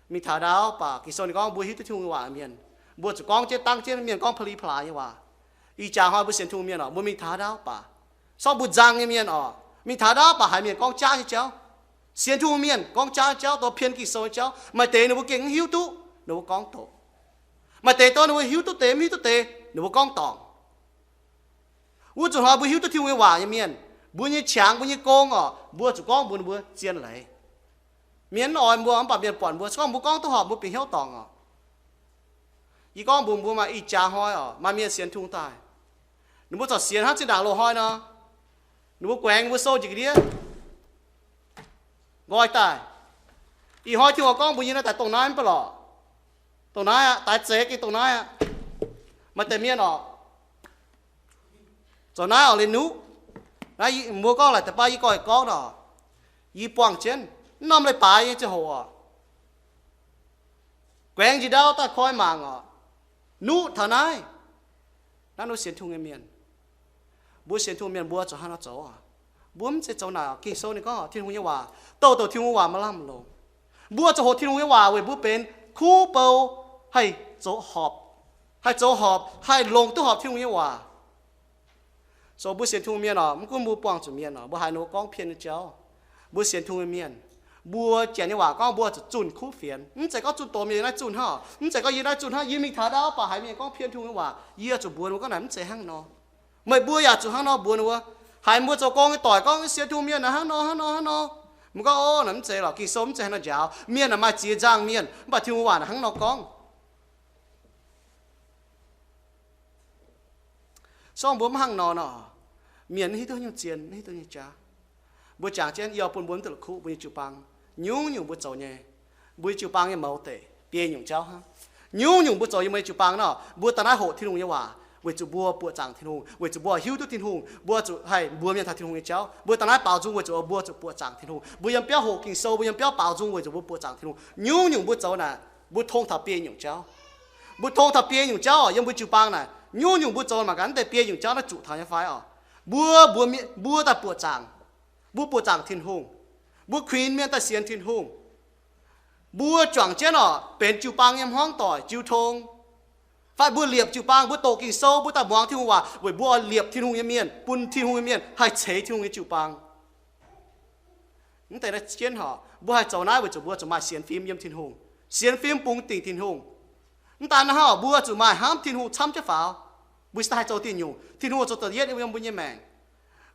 Mingh taux ndaauv baac Ging-Sou ninh gorngv mbuo hiuv duqv Tin-Hungh nyei waac mienh, mbuo zuqc gorngv jienv dangv jienv mienh gorngv pa'li pa'laaix nyei waac. Ih jaax hnoi mbuo sienx Tin-Hungh mienh oc, mbuo mingh taux ndaauv baac, sorng mbuo nzang nyei mienh oc, mingh taux ndaauv baac haiz mienh gorngv jaav nyei jauv. Sienx Tin-Hungh mienh gorngv jaav nyei jauv, dongh pien Ging-Sou nyei jauv, maaih deix ninh mbuo gengh mv hiuv duqv, ninh mbuo gorngv doqc. Maaih deix dongh ninh mbuo hiuv duqv deix mv hiuv duqv deix, ninh mbuo gorngv dorngc. Wuov nzunc hnoi mbuo hiuv duqv Tin-Hungh nyei waac nyei mienh, mbuo nyei qangx, mbuo nyei gong oc, mbuo zuqc gorngv mbuox ninh mbuo zien leiz. Mienh mv oix mbuo mv baac mienh buatc mbuo, se gorngv mbuo gorngv duqv horpc mbuo bieqc hnyouv dorngc oc. Yie gorngv mbuox mbuo maaih ih jaax hnoi oc, maaih mienh sienx Tin-Hungh daaih, ninh mbuo corc sienx hnangv zinh ndaangc loz-hnoi nor, ninh mbuo guaengx mbuo sou njiec ga'ndiev nqoi daaih. Ih hnoi Tin-Hungh gorngv mbuox yie naaiv daaih dongh naaiv mv baac lorqc. Dongh naaiv aqv, daix zeix gengh dongh naaiv aqv. Maaih deix mienh oc, zoux naaiv oc, leiz nuqv. Naaiv mbuo gorngv laaix deix baav yie gorngv-gorngv nor, yie buangh jienv mv norm leiz-baaix nyei ziangh hoc oc, guaengx njiec ndau daaih koi mangc oc, nuqv taux naaiv. Naaiv mbuo sienx Tin-Hungh nyei mienh, mbuo sienx Tin-Hungh mienh mbuo zuqc hnangv nor zoux oc. Mbuo mv zeiz zoux naaic oc. Ging-Sou ninh gorngv Tin-Hungh nyei waac, douh douc Tin-Hungh waac maaih lamh longc. Mbuo zuqc hoqc Tin-Hungh nyei waac weic mbuo benx kuv bou, haih zoux horpc, haih zoux horpc, haih longc duqv horpc Tin-Hungh nyei waac. So mbuo sienx Tin-Hungh mienh oc, mv gunv mbuo buangh zuqc mienh oc, mbuo haiz ninh mbuo gorngv pien nyei jauv, mbuo sienx Tin-Hungh nyei mienh, mbuo janx nyei waac gorngv mbuo zuqc zunh kuv fienx. Mv zeiz gorngv zunh doz mienh yiem naaiv zunh hnangv oc. Mv zeiz gorngv yie naaiv zunh hnangv, yie mingh taux ndaauv baac haiz mienh gorngv pien Tin-Hungh nyei waac, yie zuqc mbuox mbuo gorngv naaic mv zeiz hnangv nor. Meih mbuo yaac zuqc hnangv nor mbuox ninh mbuo. Haiz mbuo zoux gong nyei doic gorngv sienx Tin-Hungh mienh naaic hnangv nor hnangv nor hnangv nor, mbuo gorngv, ov, naaic mv zeiz lorqc, Ging-Sou mv zeiz hnangv nor njaaux. Mienh naaic maaih ziex nzangh mienh, mv baac Tin-Hungh waac naaic hnangv nor gorngv. Sorng mbuo mv hnangv nor nor, mienh mv hiuv duqv nyungc zien, mv hiuv duqv nyei jaav. Mbuo jangx jienv yie oix bun mbuo mv duqv la'kuqv mbuo nyei jiu-baang. Nyungc-nyungc mbuo zoux nyei, mbuo nyei jiu-baang nyei mouz deic biei nyungc jauv hnangv. Nyungc-nyungc mbuo zoux yiem mbuo nyei jiu-baang nor, mbuo daaih naaiv hoqc Tin-Hungh nyei waac weic zuqc mbuo buoqc zaangc Tin-Hungh, weic zuqc mbuo hiuv duqv Tin-Hungh, mbuo zuqc haih mbuox mienh taux Tin-Hungh nyei jauv. Mbuo daaih naaiv baaux nzung weic zuqc mbuo zuqc buoqc zaangc Tin-Hungh. Mbuo yiem biauv hoqc Ging-Sou, mbuo yiem biauv baaux nzung weic zuqc mbuo buoqc zaangc Tin-Hungh. Nyungc-nyungc mbuo zoux naaic, mbuo tong taux biei nyungc jauv. Mbuo tong taux biei nyungc jauv oc, yiem mbuo jiu-baang naaic, nyungc-nyungc mbuo zoux mangc gaax, naaiv deix biei nyungc jauv naaiv zuqc taux nyei fai oc. Mbuo, mbuo, mbuo daaih buoqc zaangc. Mbuo buoqc zaangc Tin-Hungh. Mbuo kuinx mienh daaih sienx Tin-Hungh. Mbuo juangc jienv oc, benx jiu-baang nyei hmuangv doic, jiu tong. Fai mbuo liepc jiu-baang, mbuo doqc Ging-Sou, mbuo daaih muangx Tin-Hungh waac weic mbuo oix liepc Tin-Hungh nyei mienh, bun Tin-Hungh nyei mienh haih ceix Tin-Hungh nyei jiu-baang. Mv deix naaiv jienv oc, mbuo haih zoux naaiv weic zuqc mbuo zuqc maaih sienx fim yiem Tin-Hungh, sienx fim bungx dingc Tin-Hungh. Mv daan naaiv hnangv, mbuo zuqc maaih hnamv Tin-Hungh camv jienv faaux. Mbuo cingx daaih haih zoux diuh nyungc, Tin-Hungh oix zoux da'yietv yiem mbuo nyei maengc.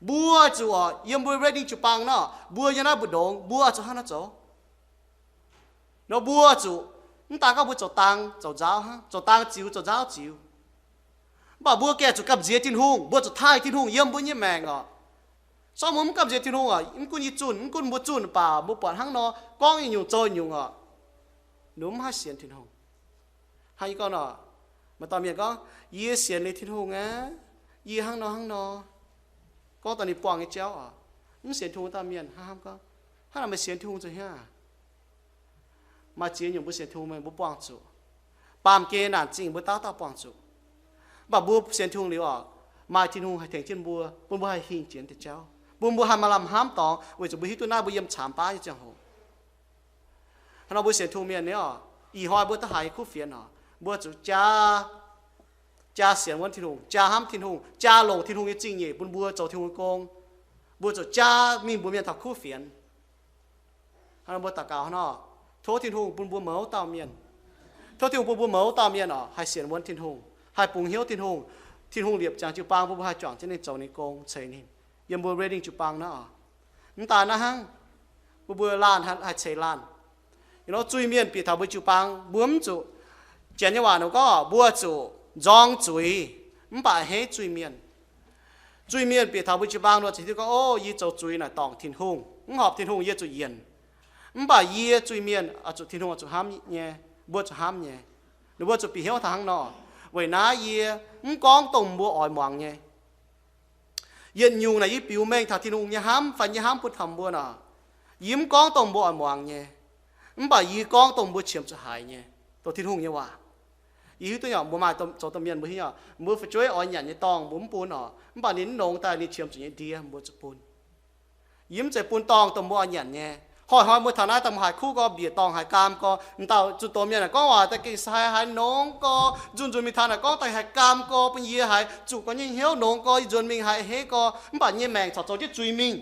Mbuo zuqc yiem mbuo riding jiu-baang nor, mbuo yiem naaiv mbu'ndongx, mbuo zuqc hnangv naaiv zoux. Nor mbuo zuqc, mv daan gorngv mbuo zoux dang zoux nzaaux hnangv, zoux dang ziux zoux nzaaux ziux. Mv baac mbuo gengh zuqc gamh nziex Tin-Hungh, mbuo zuqc taaih Tin-Hungh yiem mbuo nyei maengc oc. Sorng mbuo mv gamh nziex Tin-Hungh oc, mv gunv yie zunh, mv gunv mbuo zunh baac mbuo buatc hnangv nor, gorngv nyungc zoux nyungc oc, ninh mv haih sienx Tin-Hungh. Hnangv yie gorngv nor, maaih dauh mienh gorngv, yie sienx liuz Tin-Hungh aqv, yie hnangv nor hnangv nor. Gorngv daaih ninh buangh nyei jauv oc, mv sienx Tin-Hungh dauh mienh hnangv hnamv gorngv, hnangv naaic meih sienx Tin-Hungh zuqc hiuv aqv. Maaih ziex nyungc mbuo sienx Tin-Hungh meih mbuo buangh zuqc. Baamh gen naanc zingh mbuo dauh dauh buangh zuqc. Mv baac mbuo sienx Tin-Hungh liuz oc, maaih Tin-Hungh haih tengx jienv mbuo, bun mbuo haih hingh jiex deix jauv, bun mbuo haih maaih lamh hnamv dorngx, weic zuqc mbuo hiuv duqv naaiv mbuo yiem caamx baav nyei ziangh hoc. Hnangv nor mbuo sienx Tin-Hungh mienh nyei oc, ih hnoi mbuo da'haiz nyei kuv fienx oc, mbuo zuqc jaa, jaa sienx wuonv Tin-Hungh, jaa hnamv Tin-Hungh, jaa longc Tin-Hungh nyei zingh nyeic bun mbuo zoux Tin-Hungh nyei gong. Mbuo zuqc jaa mingh mbuox mienh taux kuv fienx. Hnangv nor mbuo daux gaux hnangv nor, tov Tin-Hungh bun mbuo mouz dauh mienh. Tov Tin-Hungh bun mbuo mouz dauh mienh oc, haih sienx wuonv Tin-Hungh, haih bungx hnyouv Tin-Hungh. Tin-Hungh liepc ziangx jiu-baang bun mbuo haih juangc jienv ninh zoux ninh gong ceix ninh, yiem mbuo riding jiu-baang naaiv oc. Mv daan naaiv hnangv, bun mbuo laanh haih ceix laanh. Zuiz-mienh bieqc taux mbuo jiu-baang, mbuo mv zuqc, Janx nyei waac ninh gorngv mbuo zuqc nzorng zuiz, mv baac a'hneiv zuiz-mienh. Zuiz-mienh bieqc taux mbuo jiu-baang nor, ziouc hiuv duqv gorngv, o, yie zoux zuiz naaic dorngc Tin-Hungh, mv horpc Tin-Hungh yie zuqc yienc. Mv baac yie zuiz-mienh oix zuqc Tin-Hungh oix zuqc hnamv nyei, mbuo zuqc hnamv nyei. Ninh mbuo zuqc bieqc hnyouv taux hnangv nor, weic naaiv yie mv gorngv dongh mbuo oix muangx nyei. Yietc nyungc naaic yie biux mengh taux Tin-Hungh nyei hnamv fai nyei hnamv bun taux mbuo nor, yie mv gorngv dongh mbuo oix muangx nyei, mv baac yie gorngv dongh mbuo qiemx zuqc haiz nyei, dongh Tin-Hungh nyei waac. Yie hiuv duqv nyei, mbuo maaih zoux domh mienh mbuo hiuv nyei, mbuo fu'jueiv oix nyanc nyei dorngh mbuo mv bun oc, mv baac ninh mv longx daaih ninh qiemx zuqc nyei ndie mbuo zuqc bun. Yie mv zeiz bun dorngh dongh mbuo oix nyanc nyei. Hnoi-hnoi mbuo taux naaiv daaih mbuo haiz kuv gorx, mbiec dorngh haiz gaam gorx, m'dauh zunh doz mienh naaic gorngv waac daaih gengh sai haiz nongx gorx, nzunc nzunc mingh taux naaic gorngv daaih haiz gaam gorx, bun yie haiz zuqc gorx nyei hnyouv nongx gorx, yie nzuonx mingh haiz a'hneiv gorx, mv baac nyei maengc corc zoux jienv zuiz mingh.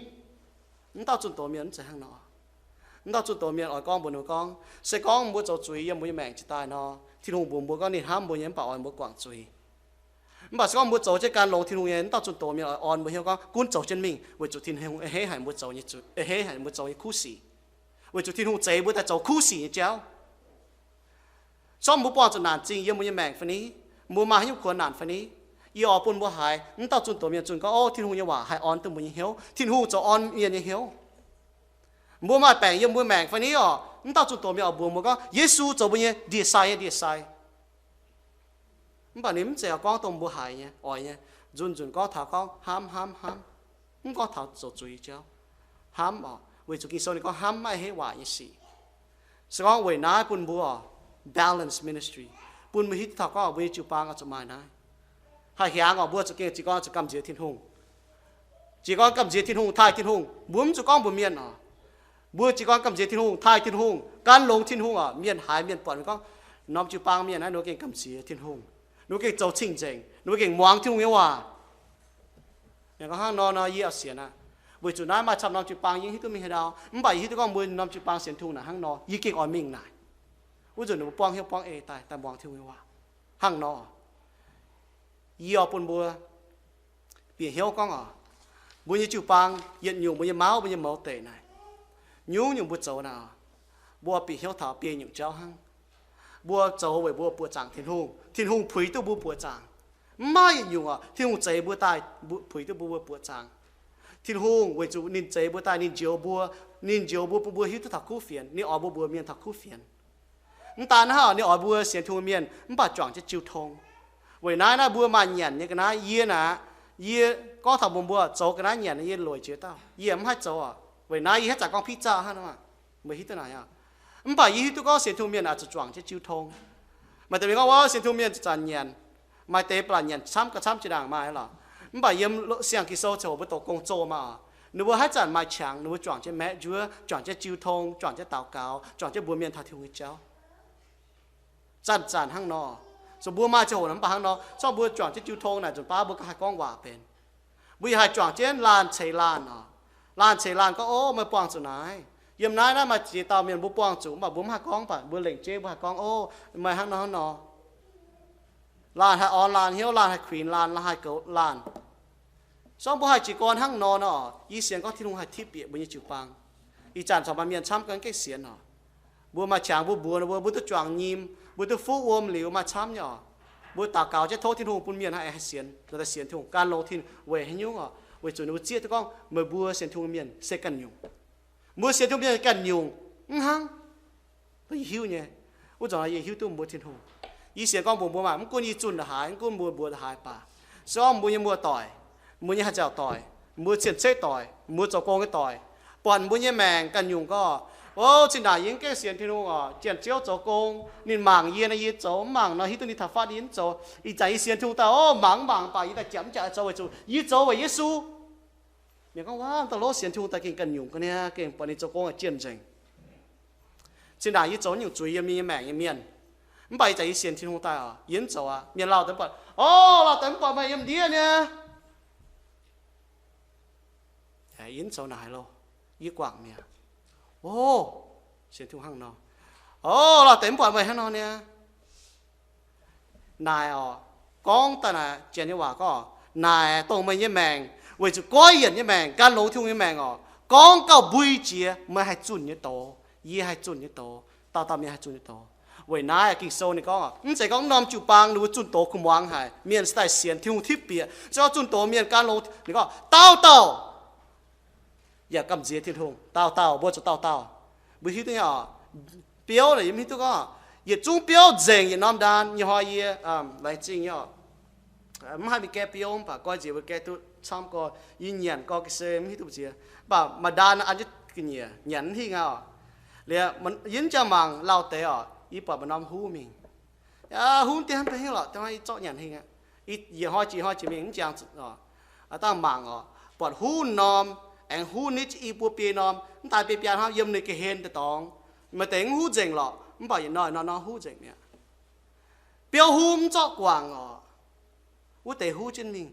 Mv dauh zunh doz mienh mv zeiz hnangv nor. Mv dauh zunh doz mienh oix gorngv mbuox ninh gorngv, se gorngv mbuo zoux zuiz yiem mbuo nyei maengc jiex daaih nor, Tin-Hungh mbuox mbuo gorngv ninh hnamv mbuo nyei mv baac oix mbuo guangc zuiz. Mv baac se gorngv mbuo zoux jienv gan longx Tin-Hungh nyei, mv dauh zunh doz mienh oix orn mbuo hnyouv gorngv gunv zoux jienv mingh, weic zuqc Tin-Hungh a'hneiv haic mbuo zoux nyei zuiz, a'hneiv haic mbuo zoux nyei kuv sic, weic zuqc Tin-Hungh zeix mbuo daaih zoux kuv sic nyei jauv. Sorng mbuo buangh zuqc naanc zingh yiem mbuo nyei maengc fai ni, mbuo maaih haaix nyungc kuonx naanc fai ni, yie oix bun mbuo haiz mv dauh zunh doz mienh zunh gorngv, o, Tin-Hungh nyei waac haih orn duqv mbuo nyei hnyouv, Tin-Hungh zoux orn mienh nyei hnyouv. Mbuo maaih baengc yiem mbuo maengc fai ni oc, mv dauh zunh doz mienh oix mbuox mbuo gorngv Yesu zoux mbuo nyei ndie-sai nyei ndie-sai. Mv baac ninh mv zeiz gorngv dongh mbuo haiz nyei, oix nyei. Nzunc nzunc gorngv taux gorngv hnamv hnamv hnamv, mv gorngv taux zoux zuiz jauv. Hnamv oc, weic zuqc Ging-Sou ninh gorngv hnamv maiv a'hneiv waaic nyei sic. Se gorngv weic naaiv bun mbuo oc, balance ministry, bun mbuo hiuv duqv taux gorngv mbuo nyei jiu-baang oix zuqc maaih naaiv. Haih hiaangx oc, mbuo zuqc gengh jiez gorn zuqc gamh nziex Tin-Hungh. Jiez gorn gamh nziex Tin-Hungh, taaih Tin-Hungh, mbuo mv zuqc gorngv mbuox mienh oc. Mbuo jiez gorn gamh nziex Tin-Hungh, taaih Tin-Hungh, gan longx Tin-Hungh oc. Mienh haiz mienh buatc mingh gorngv, norm jiu-baang mienh naaiv ninh gengh gamh nziex Tin-Hungh, ninh gengh zoux cing-nzengc, ninh gengh muangx Tin-Hungh nyei waac. Gorngv hnangv nor nor yie oix sienx aqv. Weic zuqc naaiv maaih camv norm jiu-baang yie hiuv duqv mingh haaix ndau, mv baac yie hiuv duqv gorngv mbuo norm jiu-baang sienx Tin-Hungh naaic hnangv nor, yie gengh oix mingh naaic. Wuov nzunc ninh mbuo buangv hnyouv buangv ei daaih, daaih muangx Tin-Hungh nyei waac. Hnangv nor, yie oix bun mbuo bieqc hnyouv gorngv oc, mbuo nyei jiu-baang yietc nyungc, mbuo nyei mauv, mbuo nyei mouz deic naaic, nyungc-nyungc mbuo zoux naaic, mbuo bieqc hnyouv taux biei nyungc jauv hnangv. Mbuo zoux weic mbuo buoqc zaangc Tin-Hungh, Tin-Hungh puix duqv mbuo buoqc zaangc. Mv maaih yietc nyungc oc, Tin-Hungh zeix mbuo daaih, mbuo puix duqv mbuo, mbuo buoqc zaangc. Tin-Hungh weic zuqc ninh zeix mbuo daaih, ninh njoux mbuo, ninh njoux mbuo bun mbuo hiuv duqv taux kuv fienx, ninh oix mbuo mbuox mienh taux kuv fienx. Mv daan hnangv, ninh oix mbuo sienx Tin-Hungh mienh mv baac juangc jienv jiu tong. Weic naaiv naaiv mbuo maaih nyanc nyei ga'naaiv, yie naaic, yie gorngv taux mbuox mbuo zoux ga'naaiv nyanc, yie loic jiex dauh, yie mv haih zoux oc. Weic naaiv yie haih zanc gorngv pizza hnangv nor, mbuo hiuv duqv naaic aqv. Mv baac yie hiuv duqv gorngv sienx Tin-Hungh mienh oix zuqc juangc jienv jiu tong. Maaih deix mienh gorngv, wuov sienx Tin-Hungh mienh zanc nyanc, maaih deix ba'laqc nyanc camv gauh camv jiex ndaangc maaih lorqc. Mv baac yiem siang-Ging-Sou ziouc mbuo doqc gong-zoh maah, ninh mbuo haaix zanc maaih qangx ninh mbuo juangc jienv maeqv njuov, juangc jienv jiu tong, juangc jienv daux gaux, juangc jienv mbuox mienh taux Tin-Hungh nyei jauv. Zanc-zanc hnangv nor. So mbuo maaih ziangh hoc mv baac hnangv nor, zorqv mbuo juangc jienv jiu tong naaic nzunc baav mbuo ganh haih gorngv waac benx. Mbuo yaac haih juangc jienv laanh ceix laanh oc. Laanh ceix laanh gorngv, ov, meih buangh zuqc naaiv. Yiem naaiv naaiv maaih ziex dauh mienh mbuo buangh zuqc, mv baac mbuo mv haih gorngv, mv baac mbuo lengc jeiv mbuo haih gorngv, ov, meih hnangv nor hnangv nor. Laanh haih orn laanh hnyouv, laanh haih kuinx laanh, laanh haih goux laanh. So mbuo haih jiez gorn hnangv nor nor, yie sienx gorngv Tin-Hungh haih tipv bieqc mbuo nyei jiu-baang. Ih zanc corc maaih mienh camv ganh gengh sienx oc. Mbuo maaih qangx mbuo mbuox ninh mbuo, mbuo duqv juangc nyim, mbuo duqv fuqv wuom liuz maaih camv nyei oc. Mbuo daux gaux jienv tov Tin-Hungh bun mienh haih, haih sienx, haih sienx Tin-Hungh, gan longx Tin-Hungh weic haaix nyungc oc? Weic zuqc ninh mbuo zieqv duqv gorngv meih mbuo sienx Tin-Hungh mienh se ganh nyungc. Mbuo sienx Tin-Hungh mienh ganh nyungc mv hnangv. Yie hiuv nyei. Wuov zanc yie hiuv duqv mbuo Tin-Hungh. Yie sienx gorngv mbuox mbuo maah, mv gunv yie zunh ndongc haaix, mv gunv mbuo mbuox ndongc haaix baac, se gorngv mbuo nyei muoz-doic, mbuo nyei haaix zanc doic, mbuo cien-ceqv doic, mbuo zoux gong nyei doic, buatc mbuo nyei maengc ganh nyungc gorngv, o, zinh ndaangc yie mv gaengh sienx Tin-Hungh oc, janx-ziouv zoux gong, ninh mangc yie nor yie zoux, mv mangc nor hiuv duqv ninh taux fatv yie mv zoux. Ih zanc yie sienx Tin-Hungh daaih, o, mangc mv mangc baac yie daaih jangx mv jangx zoux weic zuqc yie zoux weic Yesu. Mienh gorngv, waac, daaih lov sienx Tin-Hungh daaih gengh ganh nyungc ga'naaiv, gengh buatc ninh zoux gong jienh nzengc. Zinh ndaangc yie zoux nyungc zuiz yiem yie nyei maengc nyei mienh, mv baac ih zanc yie sienx Tin-Hungh daaih oc, yie mv zoux aqv. Mienh lauh deix mv buatc, o, lauh deix mv buatc meih yiem ndiev nyei. Yie mv zoux naaic haaix lorqc, yie guangc mi'aqv. O, sienx Tin-Hungh hnangv nor. O, lauh deix mv buatc meih hnangv nor nyei. Naaic oc, gorngv daaih naaic janx nyei waac gorngv, naaic dongh meih nyei maengc weic zuqc goiv yienc nyei maengc, gan longx Tin-Hungh nyei maengc oc, gorngv gauh mbui jiex meih haih zunh nyei doz, yie haih zunh nyei doz, dauh dauh mienh haih zunh nyei doz. Weic naaiv Ging-Sou ninh gorngv, mv zeiz gorngv norm jiu-baang ninh mbuo zunh doz kuh muangx haic, mienh se daaih sienx Tin-Hungh tipv bieqc. Se gorngv zunh doz mienh gan longx, ninh gorngv dauh dauh yaac gamh nziex Tin-Hungh. Dauh dauh, mbuo zuqc dauh dauh. Mbuo hiuv duqv nyei oc, biouv naaic yie mv hiuv duqv gorngv yietc zungv biouv nzengc yietc norm ndaan nyei hnoi yie laengz zingh nyei oc. Mv haih mingh gaeqv biouv mv baac goiv nziex mbuo gaeqv duqv camv gorx, yie nyanc gorx ga'sie mv hiuv duqv mbu'ziex, mv baac maaih ndaan an jienv ga'nyiec nyanc mv hingh aqv oc. Liuz yie mv jangx mangc lauh deix oc, yie buatc maaih norm huv mingh. Huv deix hnangv deix hingv lorqc, da'hnoi yie zorqv nyanc hingh aqv. Yietc hnoi jiex hnoi jiex mingh mv jangx oc. Dangh mangc oc, buatc huv norm, aengx huv nitv i buo biei norm, mv daaih biei biaa hnangv yiem ninh ga'hlen daaih dorngx. Maaih deix mv huv nzengc lorqc, mv baac yietc hnoi norm norm huv nzengc mi'aqv. Biouv huv mv zorqv guangc oc, wuov deix huv jienv mingh.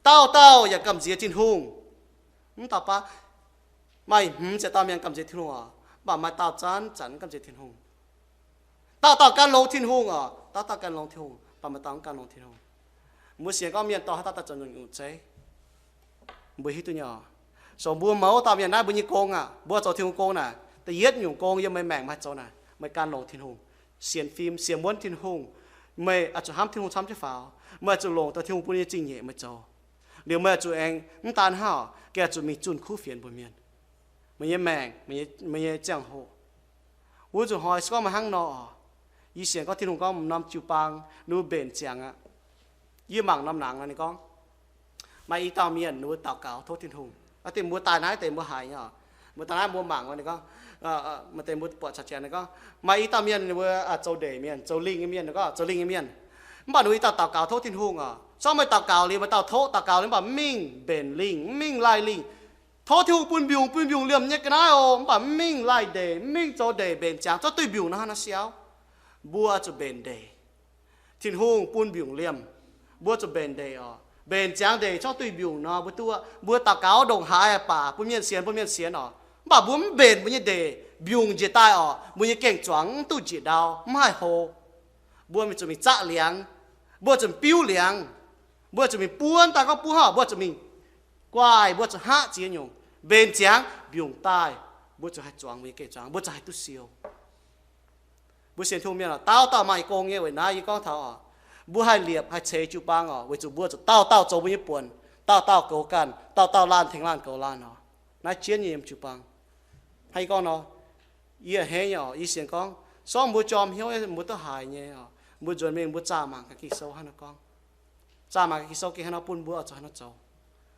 Dauh dauh yaac gamh nziex Tin-Hungh. Mv dauh baav maaih hmz ziepc dauh mienh gamh nziex Tin-Hungh oc, mv baac maaih dauh zanc zanc mv gamh nziex Tin-Hungh. Dauh dauh gan longx Tin-Hungh oc, dauh dauh gan longx Tin-Hungh, mv baac maaih dauh mv gan longx Tin-Hungh. Mbuo sienx gorngv mienh dorh haaix dauh daaih zoux nyungc-nyungc zeiv, mbuo hiuv duqv nyei oc. So mbuo mouz dauh mienh naaiv mbuo nyei gong aqv, mbuo zoux Tin-Hungh gong naaic, da'yietv nyungc gong yiem meih maengc meih haih zoux naaic, meih gan longx Tin-Hungh, sienx fim, sienx wuonv Tin-Hungh. Meih oix zuqc hnamv Tin-Hungh camv jienv faaux. Meih oix zuqc longc daaih Tin-Hungh bun nyei zingh nyeic meih zoux. Liuz meih oix zuqc aengx mv daan hnangv, gengh oix zuqc mingh zunh kuv fienx mbuox mienh. Meih nyei maengc, meih nyei ziangh hoc, wuov nzunc hnoi se gorngv meih hnangv nor oc, yie sienx gorngv Tin-Hungh gorngv norm jiu-baang ninh mbuo mbenc ziangx aqv. Yie mangc norm nangx nor ninh gorngv, maaih i dauh mienh ninh mbuo daux gaux tov Tin-Hungh. Aa, deix mbuo daaih naaiv deix mbuo haiz nyei oc. Mbuo daaih naaiv mbuo mangc nor ninh gorngv, maaih deix mbuo buatc caux janx ninh gorngv, maaih i dauh mienh ninh mbuo zoux ndeic mienh, zoux lingh nyei mienh, ninh gorngv zoux lingh nyei mienh. Mv baac ninh mbuo i dauh daux gaux tov Tin-Hungh oc. Se gorngv meih daux gaux liuz, meih dauh tov daux gaux liuz mv baac mv mingh mbenc lingh, mv mingh laih lingh. Tov Tin-Hungh bun mbiungc, bun mbiungc liemh nyei ga'naaiv oc, mv baac mv mingh laih ndeic, mv mingh zoux ndeic mbenc ziangx, zorqv duih mbiungc nor hnangv nor siau. Mbuo zuqc mbenc ndeic. Tin-Hungh bun mbiungc liemh, mbuo zuqc mbenc ndeic oc. Mbenc ziangx ndeic zorqv duih mbiungc nor mbuo duqv. Mbuo daux gaux ndongc haaix baac bun mienh sienx, bun mienh sienx oc, mv baac mbuo mv mbenc mbuo nyei ndeic, mbiungc njiec daaih oc, mbuo nyei gaeng-zuangx mv duqv njiec ndau, mv haih hlo. Mbuo zuqc mingh zaqv liangx, mbuo zuqc biuv liangx, mbuo zuqc mingh buonv daaih gorngv buov haav, mbuo zuqc mingh guaaih, mbuo zuqc hngaqv ziex nyungc. Mbenc ziangx mbiungc daaih, mbuo zuqc haih zuangx mbuo nyei gaeng-zuangx, mbuo zuqc haih duqv siou. Mbuo sienx Tin-Hungh mienh oc, dauh dauh maaih gong nyei. Weic naaiv yie gorngv taux oc, mbuo haih liepc haih ceix jiu-baang oc, weic zuqc mbuo zuqc dauh dauh zoux mbuo nyei buonc, dauh dauh goux ganh, dauh dauh laanh tengx laanh goux laanh oc. Naaiv jienv nyei yiem jiu-baang. Hnangv yie gorngv nor, yie a'hneiv nyei oc, yie sienx gorngv se gorngv mbuo jorm hnyouv mbuo duqv haiz nyei oc, mbuo nzuonx mingh mbuo zaah mangc gaax Ging-Sou hnangv nor gorngv. Zaah mangc gaax Ging-Sou gengh hnangv nor bun mbuo oix zuqc hnangv nor zoux.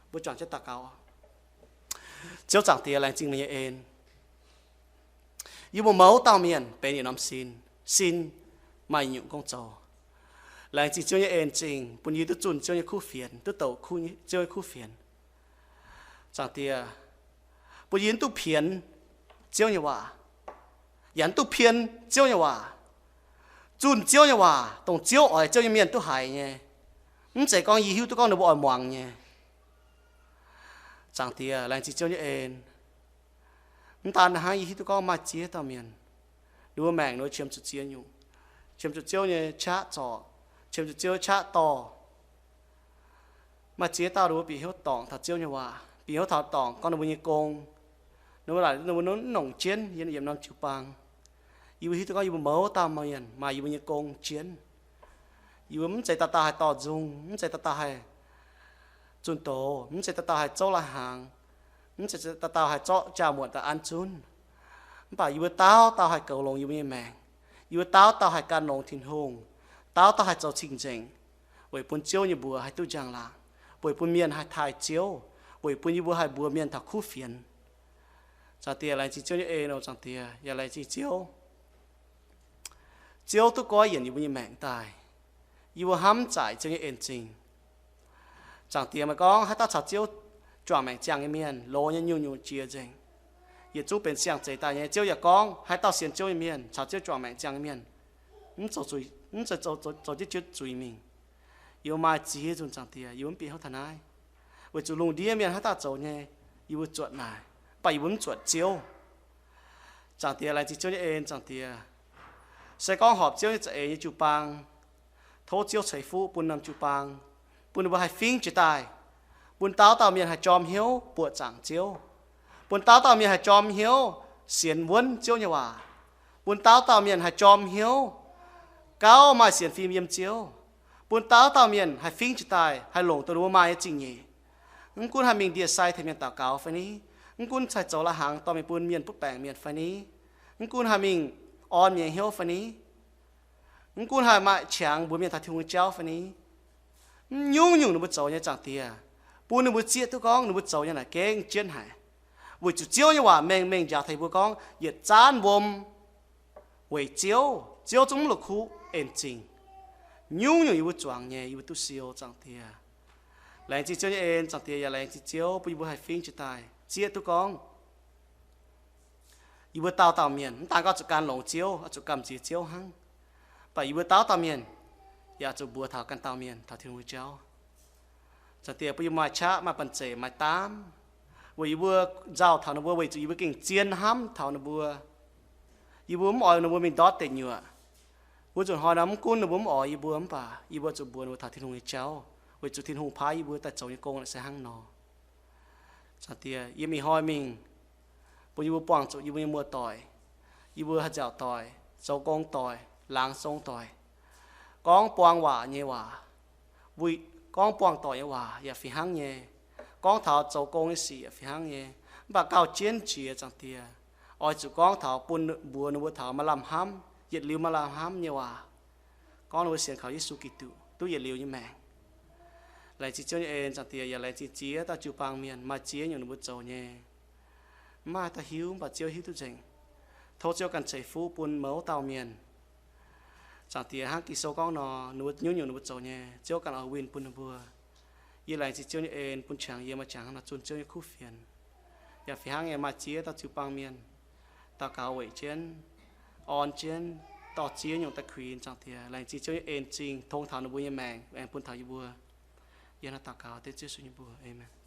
Mbuo juangc jienv daux gaux oc. Ziouv Zaangc Diex, laengz zingh meih nyei en. Yie mbuo mouz dauh mienh benx yietc norm sin. Sin maaih nyungc gong zoux. Laengz zingh Ziouv nyei en zingh bun yie duqv zunh Ziouv nyei kuv fienx, duqv douc Ziouv nyei kuv fienx. Zaangc Diex, bun yie mv duqv pienx Ziouv nyei waac, yaac mv duqv pien Ziouv nyei waac, zunh Ziouv nyei waac, dongh Ziouv oix Ziouv nyei mienh duqv haiz nyei. Mv zeiz gorngv yie hiuv duqv gorngv ninh mbuo oix muangx nyei. Zaangc Diex, laengz zingh Ziouv nyei en. Mv daan hnangv, yie hiuv duqv gorngv maaih ziex dauh mienh, ninh mbuo maengc ninh mbuo qiemx zuqc ziex nyungc, qiemx zuqc Ziouv nyei qaqv zorc, qiemx zuqc Ziouv qaqv dorh. Maaih ziex dauh ninh mbuo bieqc hnyouv dorngc taux Ziouv nyei waac, bieqc hnyouv taux dorngc gorngv ninh mbuo nyei gong, ninh mbuo laaic ninh mbuo mv nongc jienv yiem norm jiu-baang. Yie mbuo hiuv duqv gorngv yie mbuo mouz dauh mienh maaih yie mbuo nyei gong jienv. Yie mbuo mv zeiz dauh dauh haih dorh nzung, mv zeiz dauh dauh haih zunh doz, mv zeiz dauh dauh haih zouv lai-hnaangx, mv zeiz dauh dauh haih zorqv jaa-muotc daaih an zunv. Mv baac yie mbuo dauh dauh haih goux longx yie mbuo nyei maengc. Yie mbuo dauh dauh haih gan longx Tin-Hungh, dauh dauh haih zoux cing-nzengc, weic bun Ziouv nyei mbuox haih duqv njang-laangc, weic bun mienh haih taaih Ziouv, weic bun yie mbuo haih mbuox mienh taux kuv fienx. Zaangc Diex, laengz zingh Ziouv nyei en oc. Zaangc Diex, yaac laengz zingh Ziouv. Ziouv duqv goiv yienc yie mbuo nyei maengc daaih. Yie mbuo hnamv zaaic Ziouv nyei en zingh. Zaangc Diex, meih gorngv haaix dauh caux Ziouv juangc maengc ziangh nyei mienh, loz nyei nyungc-nyungc jiex nzengc. Yietc zungv benx siang-zeix daaih nyei. Ziouv yaac gorngv haaix dauh sienx Ziouv nyei mienh, caux Ziouv juangc maengc ziangh nyei mienh, mv zoux zuiz, mv zoux, zoux, zoux jienv Ziouv zuiz mingh. Yie mbuo maaih ziex nzunc, Zaangc Diex, yie mbuo mv bieqc hnyouv taux naaiv, weic zuqc lungh ndiev mienh haaix dauh zoux nyei, yie mbuo zuotc naaic, mv baac yie mbuo mv zuotc Ziouv. Zaangc Diex, laengz zingh Ziouv nyei en. Zaangc Diex, se gorngv horpc Ziouv nyei za'eix nyei jiu-baang, tov Ziouv ceix fuqv bun norm jiu-baang, bun ninh mbuo haih fingx jiez daaih, bun dauh dauh mienh haih jorm hnyouv buoqc zaangc Ziouv, bun dauh dauh mienh haih jorm hnyouv sienx wuonv Ziouv nyei waac, bun dauh dauh mienh haih jorm hnyouv gauh maaih sienx fim yiem Ziouv, bun dauh dauh mienh haih fingx jiez daaih, haih longc duqv ninh mbuo maaih nyei zingh nyeic. Mv gunv haih mingh ndie-sai tengx mienh daux gaux fai ni, mv gunv haih zoux lai-hnaangx dorh mingh bun mienh butv baengc mienh fai ni, mv gunv haih mingh orn mienh nyei hnyouv fai ni, mv gunv haih maaih qangx mbuox mienh taux Tin-Hungh nyei jauv fai ni, mv nyungc-nyungc ninh mbuo zoux nyei, Zaangc Diex, bun ninh mbuo zieqv duqv gorngv ninh mbuo zoux nyei naaic gengh jienv haic. Weic zuqc Ziouv nyei waac mengh mengh njaaux taux yie mbuo gorngv yietc zaanv wuom weic Ziouv, Ziouv zungv mv la'kuqv en zingh. Nyungc-nyungc yie mbuo zuangx nyei, yie mbuo duqv siou, Zaangc Diex. Laengz zingh Ziouv nyei en, Zaangc Diex, yaac laengz zingh Ziouv bun yie mbuo haih fingx jiez daaih zieqv duqv gorngv yie mbuo dauh dauh mienh mv daan gorngv zuqc gan longx Ziouv, zuqc gamh nziex Ziouv hnangv, mv baac yie mbuo dauh dauh mienh yaac zuqc mbuox taux ganh dauh mienh taux Tin-Hungh nyei jauv. Zaangc Diex, bun yie mbuo maaih qaqv, maaih banh zeic, maaih daamv, weic yie mbuo nzauh taux ninh mbuo, weic zuqc yie mbuo gengh zien hnamv taux ninh mbuo. Yie mbuo mv oix ninh mbuo mingh ndortv deic nyuoqc. Wuov nzunc hnoi nor mv gunv ninh mbuo mv oix yie mbuo mv baac yie mbuo zuqc mbuox ninh mbuo taux Tin-Hungh nyei jauv, weic zuqc Tin-Hungh paaiv yie mbuo daaih zoux nyei gong se hnangv nor. Zaangc Diex, yie mingh hnoi mingh bun yie mbuo buangh zuqc yie mbuo nyei muoz-doic, yie mbuo haaix nziaauc doic, zoux gong doic, laangz zong doic, gorngv buang waac nyei waac, wuic gorngv buangh doic nyei waac yaac fih hnangv nyei, gorngv taux zoux gong nyei sic yaac fih hnangv nyei, mv baac gauh jienv jiex, Zaangc Diex, oix zuqc gorngv taux bun mbuox ninh mbuo taux maaih lamh hnamv, yietc liuz maaih lamh hnamv nyei waac, gorngv ninh mbuo sienx kaux Yesu Giduc duqv yietc liuz nyei maengc. Laengz zingh Ziouv nyei en, Zaangc Diex, yaac laengz zingh ziex dauh jiu-baang mienh, maaih ziex nyungc ninh mbuo zoux nyei. Mv maaih dauh hiuv, mv baac Ziouv hiuv duqv nzengc. Tov Ziouv ganh ceix fuqv bun mouz dauh mienh. Zaangc Diex, hnangv Ging-Sou gorngv nor, ninh mbuo nyungc-nyungc ninh mbuo zoux nyei, Ziouv ganh oix winh bun ninh mbuo. Yie laengz zingh Ziouv nyei en bun qangx yie maaih qangx hnangv nor zunh Ziouv nyei kuv fienx. Yaac fih hnangv nyei maaih ziex dauh jiu-baang mienh daux gaux weic jienv, orn jienv, dorh ziex nyungc da'kuinx, Zaangc Diex. Laengz zingh Ziouv nyei en zingh tong taux ninh mbuo nyei maengc aengx bun taux yie mbuo. Yie hnangv daux gaux dengv Ziouv Yesu nyei mbuox. Aamen.